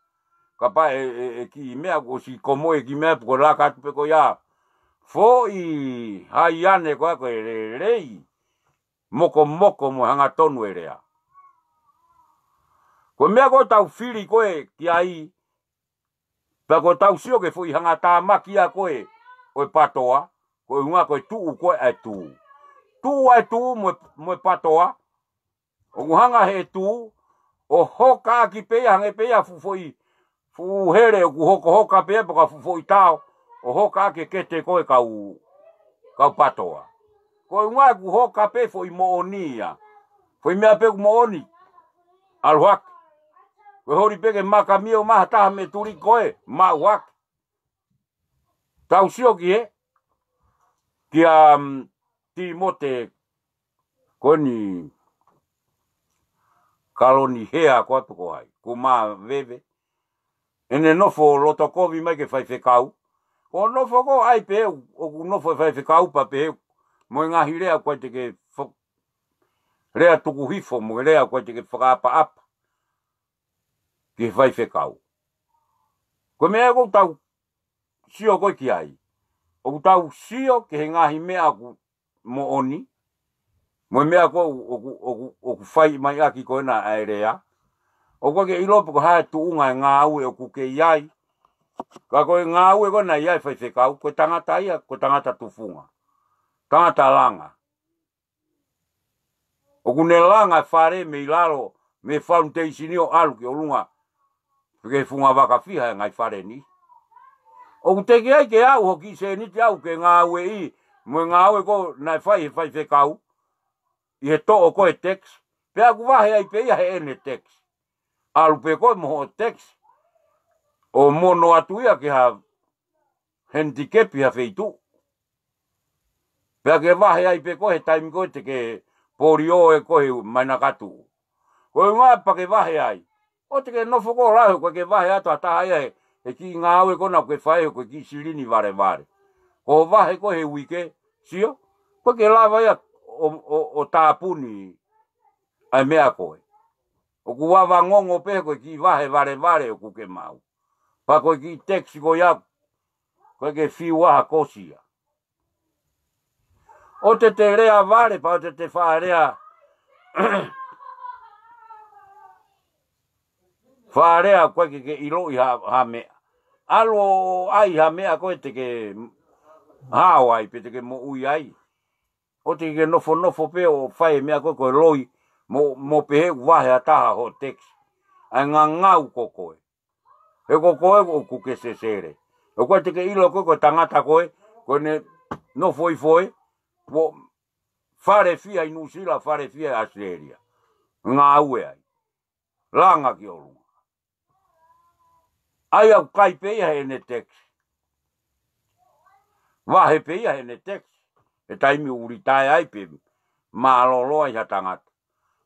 Kapau ʻe, ʻe, ʻe kiʻi meʻa ʻoku ʻosi komo e kiʻi meʻa pe ko e laka atu pē ko ia. Foʻi haiane ko ē ko e lelei. Mokomoko mo e hangatonu e lea. Ko e meʻa ko ē ʻoku tau fili ko ē ki ai, pea ʻoku tau sio ki he foʻi hangatāmaki ia ko ē ʻo e patoa, ko e ʻuhinga ko e tuʻu ko ē ʻa e tū. Tuʻu ʻa e tū mo e, mo e patoa, ʻoku hanga he tū ʻo hokaʻaki pē ia, hangē pē ia fuʻu foʻi fuʻu hele ʻoku hokohoka pē ia pe ko ha fuʻu foʻi tao ʻo hokaʻaki e kete ko ē kau, kau patoa. Ko e ʻuhinga ʻoku hoka pē foʻi moʻoni ia. Foʻi meʻa pē ʻoku moʻoni, ʻalu hake. Ko e holi pē ke makamio mai ha taha mei he tuliki ko ē, maʻu hake. Tau sio ki he, kia, mm, Tīmote ko eni Kaloni Hea ko atu ko hai. Ko Maveve. ʻEne nofo loto kovi mai ki he faifekau. Ko e nofo ko ē ʻai pē ʻoku nofo e faifekau pea pehē mo e ngaahi lea ʻoku ʻikai te ke fo-, lea tuku hifo mo e lea ʻoku ʻikai te ke fakaʻapaʻapa ki he faifekau. Ko e meʻa ʻoku tau sio ko ē ki ai. ʻOku tau sio ki he ngaahi meʻa ʻoku moʻoni, mo e meʻa ko ē ʻoku, ʻoku, ʻoku, ʻoku fai mai ʻaki ko ena ʻa e lea. ʻOku ʻikai ke ʻilo pe ko e hā e tuʻunga e ngāue ʻoku ke ʻi ai. Ka ko e ngāue ko ena ʻi ai e faifekau, ko e tangata ia, ko e tangata tufunga. Tangata langa. ʻOku ne langa e fale mei lalo, mei he foundation ʻo ʻalu ki ʻolunga. Pe ki he funga vaka fiha e ngaahi fale ni. ʻOku teʻeki ai ke aʻu hoʻo kiʻi sēniti ʻaʻau ke ngāueʻi, mo e ngāue ko ē naʻe fai he faifekau, ʻi he toʻo ko ē e tax, pea ʻoku vahe ai pē ia heʻene tax. ʻAlu pē koe mo hoʻo tax, ʻo mono atu ia ki ha handicap ʻi ha feituʻu. Pea ke vahe ai pē koe he taimi ko ē te ke polio ʻe koe mai na katu. Ko e ʻuhinga pea ke vahe ai. ʻOua te ke nofo koe ʻo lau he ʻoku ʻikai ke vahe atu ha taha ia he, he kiʻi ngāue ko ena ʻoku ke fai he ko e kiʻi silini valevale. Ko hoʻo vahe ko ē he uike, sio, ʻoku ʻikai ke lava ia ʻo, ʻo, ʻo tāpuni ʻa e meʻa ko ē. ʻOku vavangongo pē he ko e kiʻi vahe valevale ʻoku ke maʻu. Pea ko e kiʻi tax ko ia, ʻoku ʻikai ke fiu ha kosi ia. ʻOua te te lea vale, pea ʻoua te te faʻa lea, faʻa lea ʻoku ʻikai ke ke ʻiloʻi ha, ha meʻa. ʻAlu ʻo ʻai ha meʻa ko ē te ke hao ai, pe te ke moʻui ai. ʻOua te ke nofonofo pē ʻo fai e meʻa ko ē ko e loi, mo, mo pehē ʻoku vahe ha taha hoʻo tax. ʻA e ngangau ko koe. He ko koe ʻoku ke sesele. ʻOku ʻikai te ke ʻilo ko ē ko e tangata ko ē, ko ʻene nofo ʻi fē, ko e fale fiha ʻi Nuʻusila, fale fiha ʻi ʻAositelēlia. Ngāue ai. Langa ki ʻolunga. ʻAi ʻoku kai pē ia heʻene tax. Vahe pē ia heʻene tax. He taimi ʻoku litaea ai pe mālōlō ai ha tangata.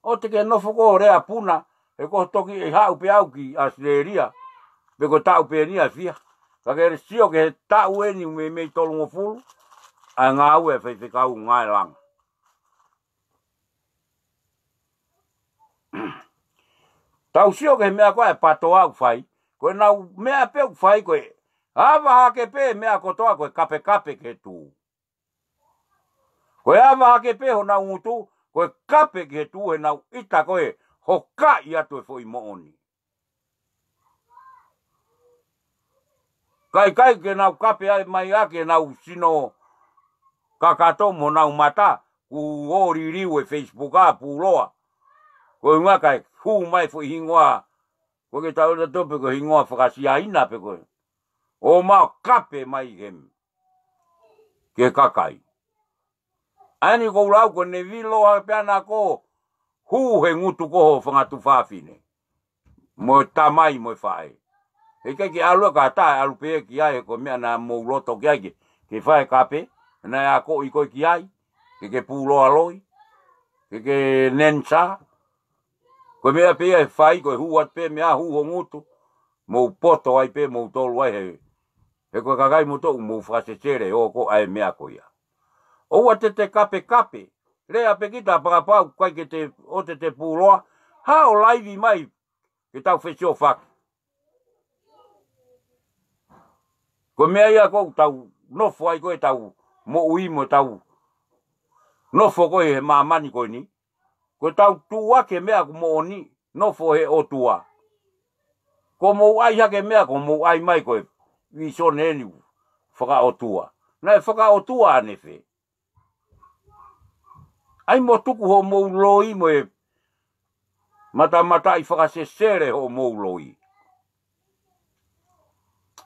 ʻOua te ke nofo koe ʻo lea puna, he ko e toki ʻe haʻu pē au ki ʻAositelēlia, pe ko e taʻu pē eni ʻe fiha. Ka ke sio ki he taʻu eni ʻoku meimei tolungofulu, ʻa e ngāue ʻa e faifekau ngāue langa. Tau sio ki he meʻa ko ē ʻa e patoa ʻoku fai, ko ʻenau meʻa pē ʻoku fai ko e Ava hake pē meʻa kotoa ko e kapekape ki he tū. Ko e ava hake pē honau ngutu, ko e kape ki he tū he nau ʻita ko e hokaʻi atu e foʻi moʻoni. Kae ʻikai ke nau kape ai mai ʻaki ʻenau sino kakato mo honau mata, kuo liliu e Facebook ʻa Puloa. Ko e ʻuhinga kae hū mai foʻi hingoa, ko ke tau ʻilo tope ko e hingoa fakasiaina pē ko e. ʻO mau kape mai hemi. Ke kakai. ʻAi ni ko u lau ko Nevilo ha pea na ko hū he ngutu ko ho fanga tuofāfine. Mo e tamai mo e faʻē. He ʻikai ke ʻalu ka ta ʻalu pē ki ai he ko e meʻa naʻa mou loto ki ai ke, ke fai kape, naʻe akoʻi koe ki ai, ke ke Puloa loi, ke ke Nensa. Ko e meʻa pē ia ʻe fai, ko e hū atu pē meʻa hū ho ngutu, mou poto ai pē, mou tolu ai he, he ko e kakai moutolu mou fakasesele ʻo ko ʻai meʻa ko ia. ʻOua te te kapekape, lea pē kita pakapau, ʻikai ke te, ʻo te te Puloa, haʻo laivi mai, ke tau fesiofaki. Ko e meʻa ia ko ʻetau nofo ai ko ʻetau moʻui mo ʻetau nofo ko ē he māmani ko eni. Ko ʻetau tuʻu hake meʻa ko e moʻoni, nofo he ʻOtua. Ko mou ʻai hake meʻa ko mou ʻai mai ko e visone eni fakaʻotua. Naʻe fakaʻotua ʻanefē? ʻAi mo tuku hoʻomou loi mo e matamataʻi fakasesele hoʻomou loi.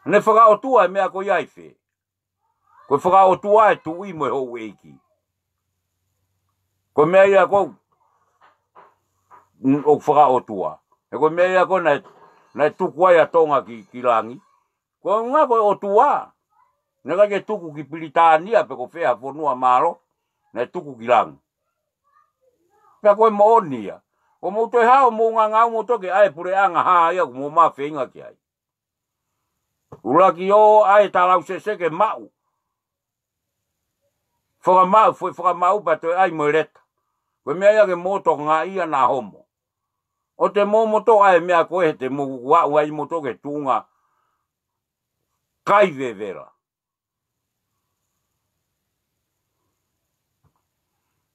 Ne fakaʻotua e meʻa ko ia ʻi fē? Ko e fakaʻotua e tuʻi mo e houʻeiki. Ko e meʻa ia ko ʻoku fakaʻotua. He ko e meʻa ia ko naʻe, naʻe tuku ai ʻa Tonga ki, ki langi. Ko e ʻuhinga ko e ʻOtua. Naʻe ʻikai ke tuku ki Pilitānia pe ko fē ha fonua mālohi. Naʻe tuku ki langi. Pea ko e moʻoni ia. Ko mou toe hao mou ngangau mou toke ʻai puleʻanga hā ia ko mou mafeinga ki ai. ʻUluaki ʻo ʻai talausese ke maʻu. Fakamaʻu, foʻi fakamaʻu pea toe ʻai mo e leta. Ko e meʻa ia ke mou tokangaʻi ia naʻa homo. ʻO te mou moto ʻai meʻa ko ē te mou aʻu ai moto ke tuʻunga kai vevela.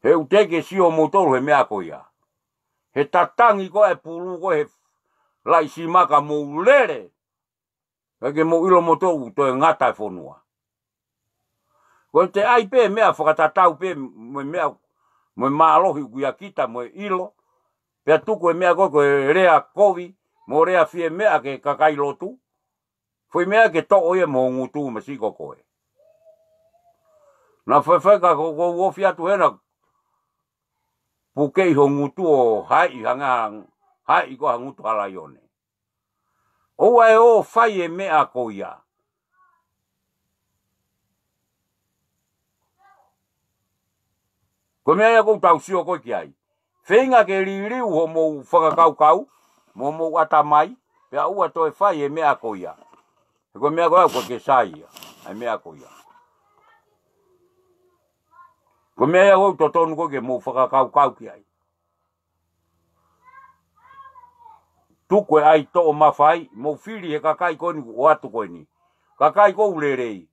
He ʻoku teʻeki ke sio moutolu he meʻa ko ia. He tatangi ko e pulu ko e he laʻi sima ka mou lele. Kae ke mou ʻilo moutolu toe ngata e fonua. Ko te ʻai pē meʻa fakatatau pē mo e meʻa mo e mālohi ʻoku ʻia kita mo e ʻilo. Pea tuku e meʻa ko e ko e lea kovi mo e lea fie meʻa ke kakai lotu. Foʻi meʻa ke toʻo ia mo ho ngutu masiʻi ko koe. Naʻa faifai ka ko, ko u ofi atu hena pukeʻi ho ngutu ʻo haeʻi hanga haeʻi ko ha ngutu ha laione. ʻOua ʻe ō fai e meʻa ko ia. Ko e meʻa ia ʻoku tau sio ko ē ki ai. Feinga ke liliu hoʻomou fakakaukau, mo hoʻomou ʻatamai, pea ʻoua toe fai e meʻa ko ia. He ko e meʻa ko ia ʻoku ke sai ia, ʻa e meʻa ko ia. Ko e meʻa ia ʻoku totonu ko ē ke mou fakakaukau ki ai. Tuku e ʻai toʻo mafai, mou fili he kakai ko eni ʻoku ʻoatu ko eni. Kakai ʻoku lelei.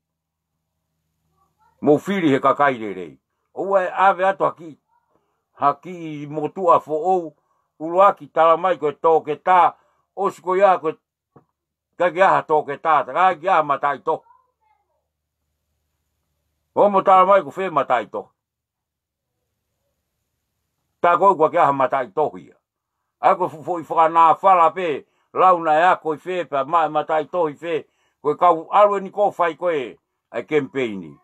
Mou fili he kakai lelei. ʻOua ʻe ʻave atu ha kiʻi, ha kiʻi motuʻa foʻou, ʻuluaki tala mai ko e toketā, ʻosi ko ia ko e ʻikai ke ʻi ai ha toketā, ʻikai ke ʻi ai ha mataʻitohi. Hoʻomo tala mai ko fē mataʻitohi. Tā ko ē ʻoku ʻikai ke ʻi ai ha mataʻitohi ia. ʻA ia ko e fuʻu foʻi fakanāfala pē, lau naʻe ako ʻi fē, pea maʻu e mataʻitohi fē, ko e kau ʻalu eni ko ē fai ko ē, ʻa e kemipeini.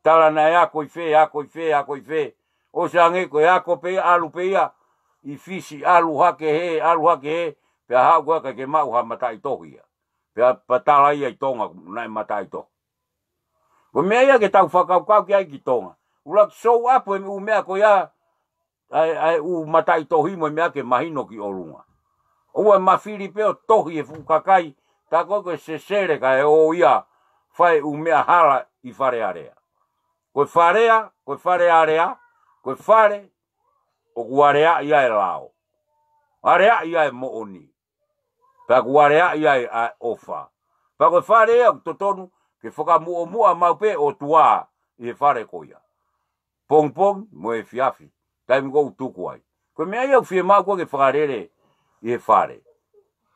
Tala naʻe ako ʻi fē, ako ʻi fē, ako ʻi fē. ʻOsi ange ko e ako pē ia, ʻalu pē ia, ʻi Fisi, ʻalu hake hē, ʻalu hake hē, pea haʻu ko ē ʻikai ke maʻu ha mataʻitohi ia. Pea, pea tala ia ʻi Tonga, naʻe mataʻitohi. Ko e meʻa ia ke tau fakakaukau ki ai ki Tonga. ʻUluaki sou ʻapu e ʻū meʻa ko ia, ʻa e, ʻa e ʻū mataʻitohi mo e meʻa ke mahino ki ʻolunga. ʻOua ʻe mafili pē ʻo tohi e fuʻu kakai, tā ko ē ko e sesele kae ō ia, fai e ʻū meʻa hala ʻi Fale Alea. Ko e Fale A, ko e Fale Alea, ko e fale, ʻoku aleaʻi ai e lao. Aleaʻi ai e moʻoni. Pea ʻoku aleaʻi ai ʻa e ʻofa. Pea ko e fale ia ʻoku totonu ke fakamuʻomuʻa maʻu pē ʻOtua ʻi he fale ko ia. Pongipongi mo e efiafi, taimi ʻoku ou tuku ai. Ko e meʻa ia ʻoku fiemaʻu ko ē ke fakalele ʻi he fale.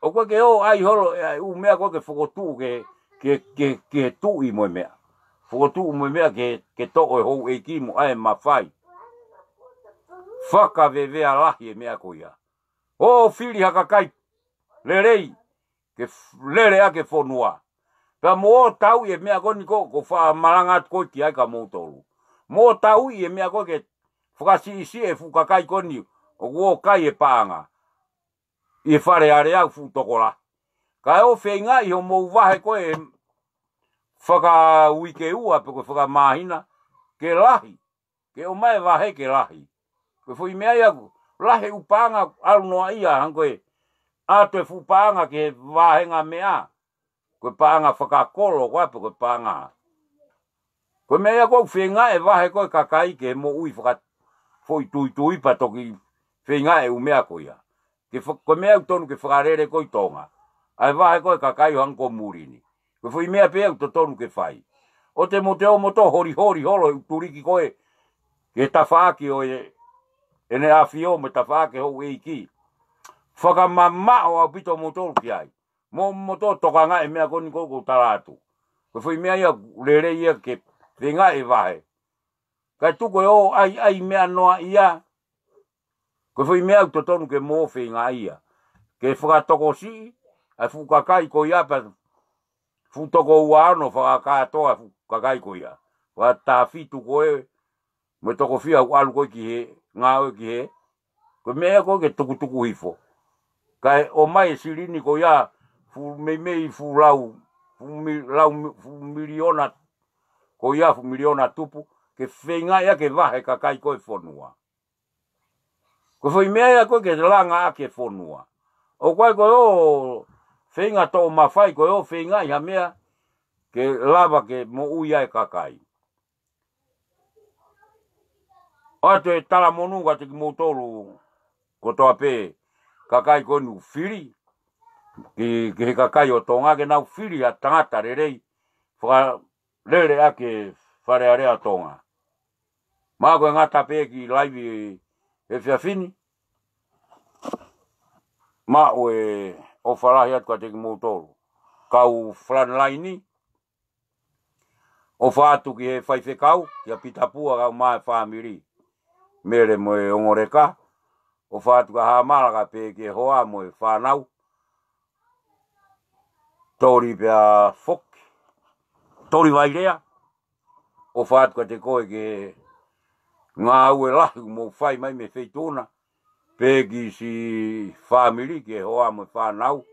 ʻOku ʻikai ke ʻai holo ʻa e ʻū meʻa ko ē ke fokotuʻu ke, ke, ke, ke tuʻi mo e meʻa. Fokotuʻu mo e meʻa ke, ke toʻo e houʻeiki mo ʻai e mafai. Fakavevea lahi e meʻa ko ia. ʻO fili ha kakai lelei ke f-, lele ʻaki e fonua. Pea mo tauʻi e meʻa ko eni ko, ʻoku ou faʻa malanga atu ko ē ki ai kia moutolu. Mo tauʻi e meʻa ko ē ke fakasiʻisiʻi e fuʻu kakai ko eni ʻoku ō ʻo kai e paʻanga ʻi he Fale Alea ʻoku fuʻu tokolahi. Kae ʻoua ʻe feingaʻi hoʻomou vahe ko ē fakauike ua pe ko e fakamāhina ke lahi. Ke ʻomai e vahe ke lahi. Ko e foʻi meʻa ia ʻoku lahi e ʻū paʻanga ʻalu noaʻia, hangē ko e ʻoatu e fuʻu paʻanga ki he vāhenga meʻa. Ko e paʻanga fakakolo ko ē pe ko e paʻanga. Ko e meʻa ia ʻoku feingaʻi e vahe ko ē kakai ke moʻui faka-, foʻituitui pea toki feingaʻi e ʻū meʻa ko ia. Ke fa-, ko e meʻa ʻoku tonu ke fakalele ko ē ʻi Tonga. ʻA e vahe ko ē kakai ʻo hangē ko muli ni. Ko e foʻi meʻa pē ʻoku totonu ke fai. ʻOua te mou toe ō mou toe holiholi holo e ʻū tuliki ko ē ki he tafaʻaki ʻo e, ʻEne ʻAfio mo e tafaʻaki houʻeiki. Fakamamaʻo ʻaupito moutolu ki ai. Mo, mou toe tokangaʻi e meʻa ko eni ʻoku ou tala atu. Ko e foʻi meʻa ia ʻoku lelei ia ke feingaʻi e vahe. Kae tuku e ō ʻai, ʻai meʻa noaʻia. Ko e foʻi meʻa ʻoku totonu ke mou feingaʻi ia. Ke fakatokosiʻi ʻa e fuʻu kakai ko ia pea fuʻu toko ua ono fakakātoa e fuʻu kakai ko ia. Fakataha fitu ko ē mo e toko fiha ʻoku ʻalu ko ē ki hē, ngāue ki hē. Ko e meʻa ia ko ē ke tukutuku hifo. Kae ʻomai e silini ko ia fuʻu meimei fuʻu lau, fuʻu mi-, lau mi-, fuʻu miliona ko ia, fuʻu miliona tupu, ke feingaʻi ia ke vahe kakai ko ē fonua. Ko e foʻi meʻa ia ko ē ke langa ʻaki e fonua. ʻOku ʻikai ko e ō feinga toʻo mafai, ko e ō feingaʻi ha meʻa ke lava ke moʻui ai e kakai. ʻOatu e talamonū kiate kimoutolu kotoa pē kakai ko eni ʻoku fili ki, ki he kakai ʻo Tonga ke nau fili ha tangata lelei fakalele ʻaki e Fale Alea ʻo Tonga. Mahalo ko e ngata pē ki he laivi he efiafi ni. Maʻu e ʻofa lahi atu kiate kimoutolu kau frontline ni. ʻOfa atu ki he faifekau, kia Pita Pua kae ʻumaʻā e fāmili. Mele mo e ongo leka. ʻOfa atu kia Hamala kae pehē ki he hoa mo e fānau. Toli pea foki. Toli Vailea. ʻOfa atu kiate koe ki he ngāue lahi ʻoku mou fai mai mei he feituʻu na. Pehē ki siʻi fāmili, ki he hoa mo e fānau.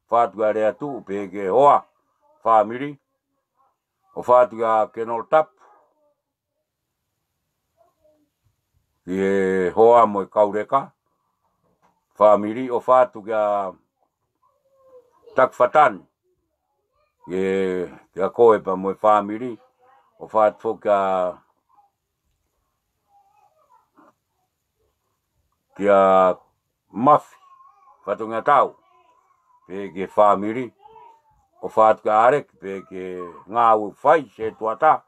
ʻOfa atu kia Leatu, pehē ki he hoa, fāmili. ʻOfa atu kia Kenolo Tapu, ki he hoa mo e kau leka, fāmili. ʻOfa atu kia Takifatani, ki he, kia koe pea mo e fāmili. ʻOfa atu foki kia, kia Mafi Fatongia Tau, pehē ki he fāmili. ʻOfa atu kia Aleki, pehē ki he ngāue ʻoku fai, Setuata.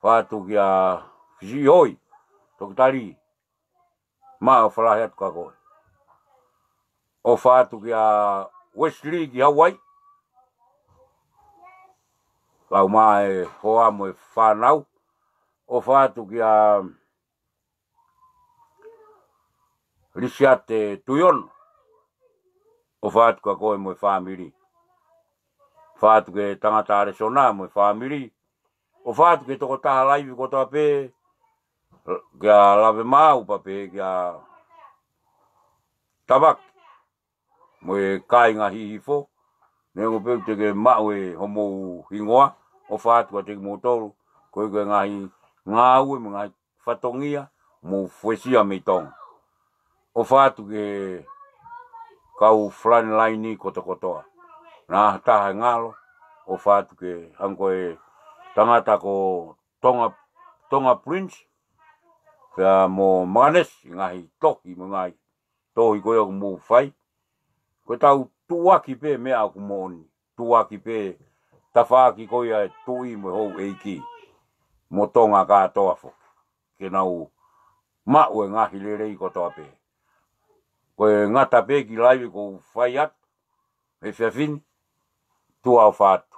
ʻOfa atu kia Fisiʻihoi, Toketā Lī. Maʻu e ʻofa lahi atu kia koe. ʻOfa atu kia Wesley ki Hawaii. Kae ʻumaʻā e hoa mo e fānau. ʻOfa atu kia Lisiate Tuiono. ʻOfa atu kia koe mo e fāmili. ʻOfa atu ki he tangata Alesona mo e fāmili. ʻOfa atu ki he tokotaha laivi kotoa pē, kia Lavemaau pea pehē kia Tavaki mo e kāinga Hihifo. Neongo pē ʻoku teʻeki mou maʻu e homou hingoa, ʻofa atu kiate kimoutolu koeʻuhi ko e ngaahi ngāue mo e ngaahi fatongia ʻoku mou fuesia mei Tonga. ʻOfa atu ki he kau frontline kotokotoa. Naʻa ha taha ʻe ngalo, ʻofa atu ki he hangē ko e tangata ko Tonga, Tonga Prince, pea mo Maganesi, ngaahi tohi mo e ngaahi tohi ko ia ʻoku mou fai. Ko ʻetau tuʻuaki pē meʻa ʻoku moʻoni. tuʻuaki pē tafaʻaki ko ia e tuʻi mo e houʻeiki mo Tonga kātoa foki, ke nau maʻu e ngaahi lelei kotoa pē. Ko e ngata pē ki laivi ʻoku ou fai atu he efiafi ni, tuʻa ʻofa atu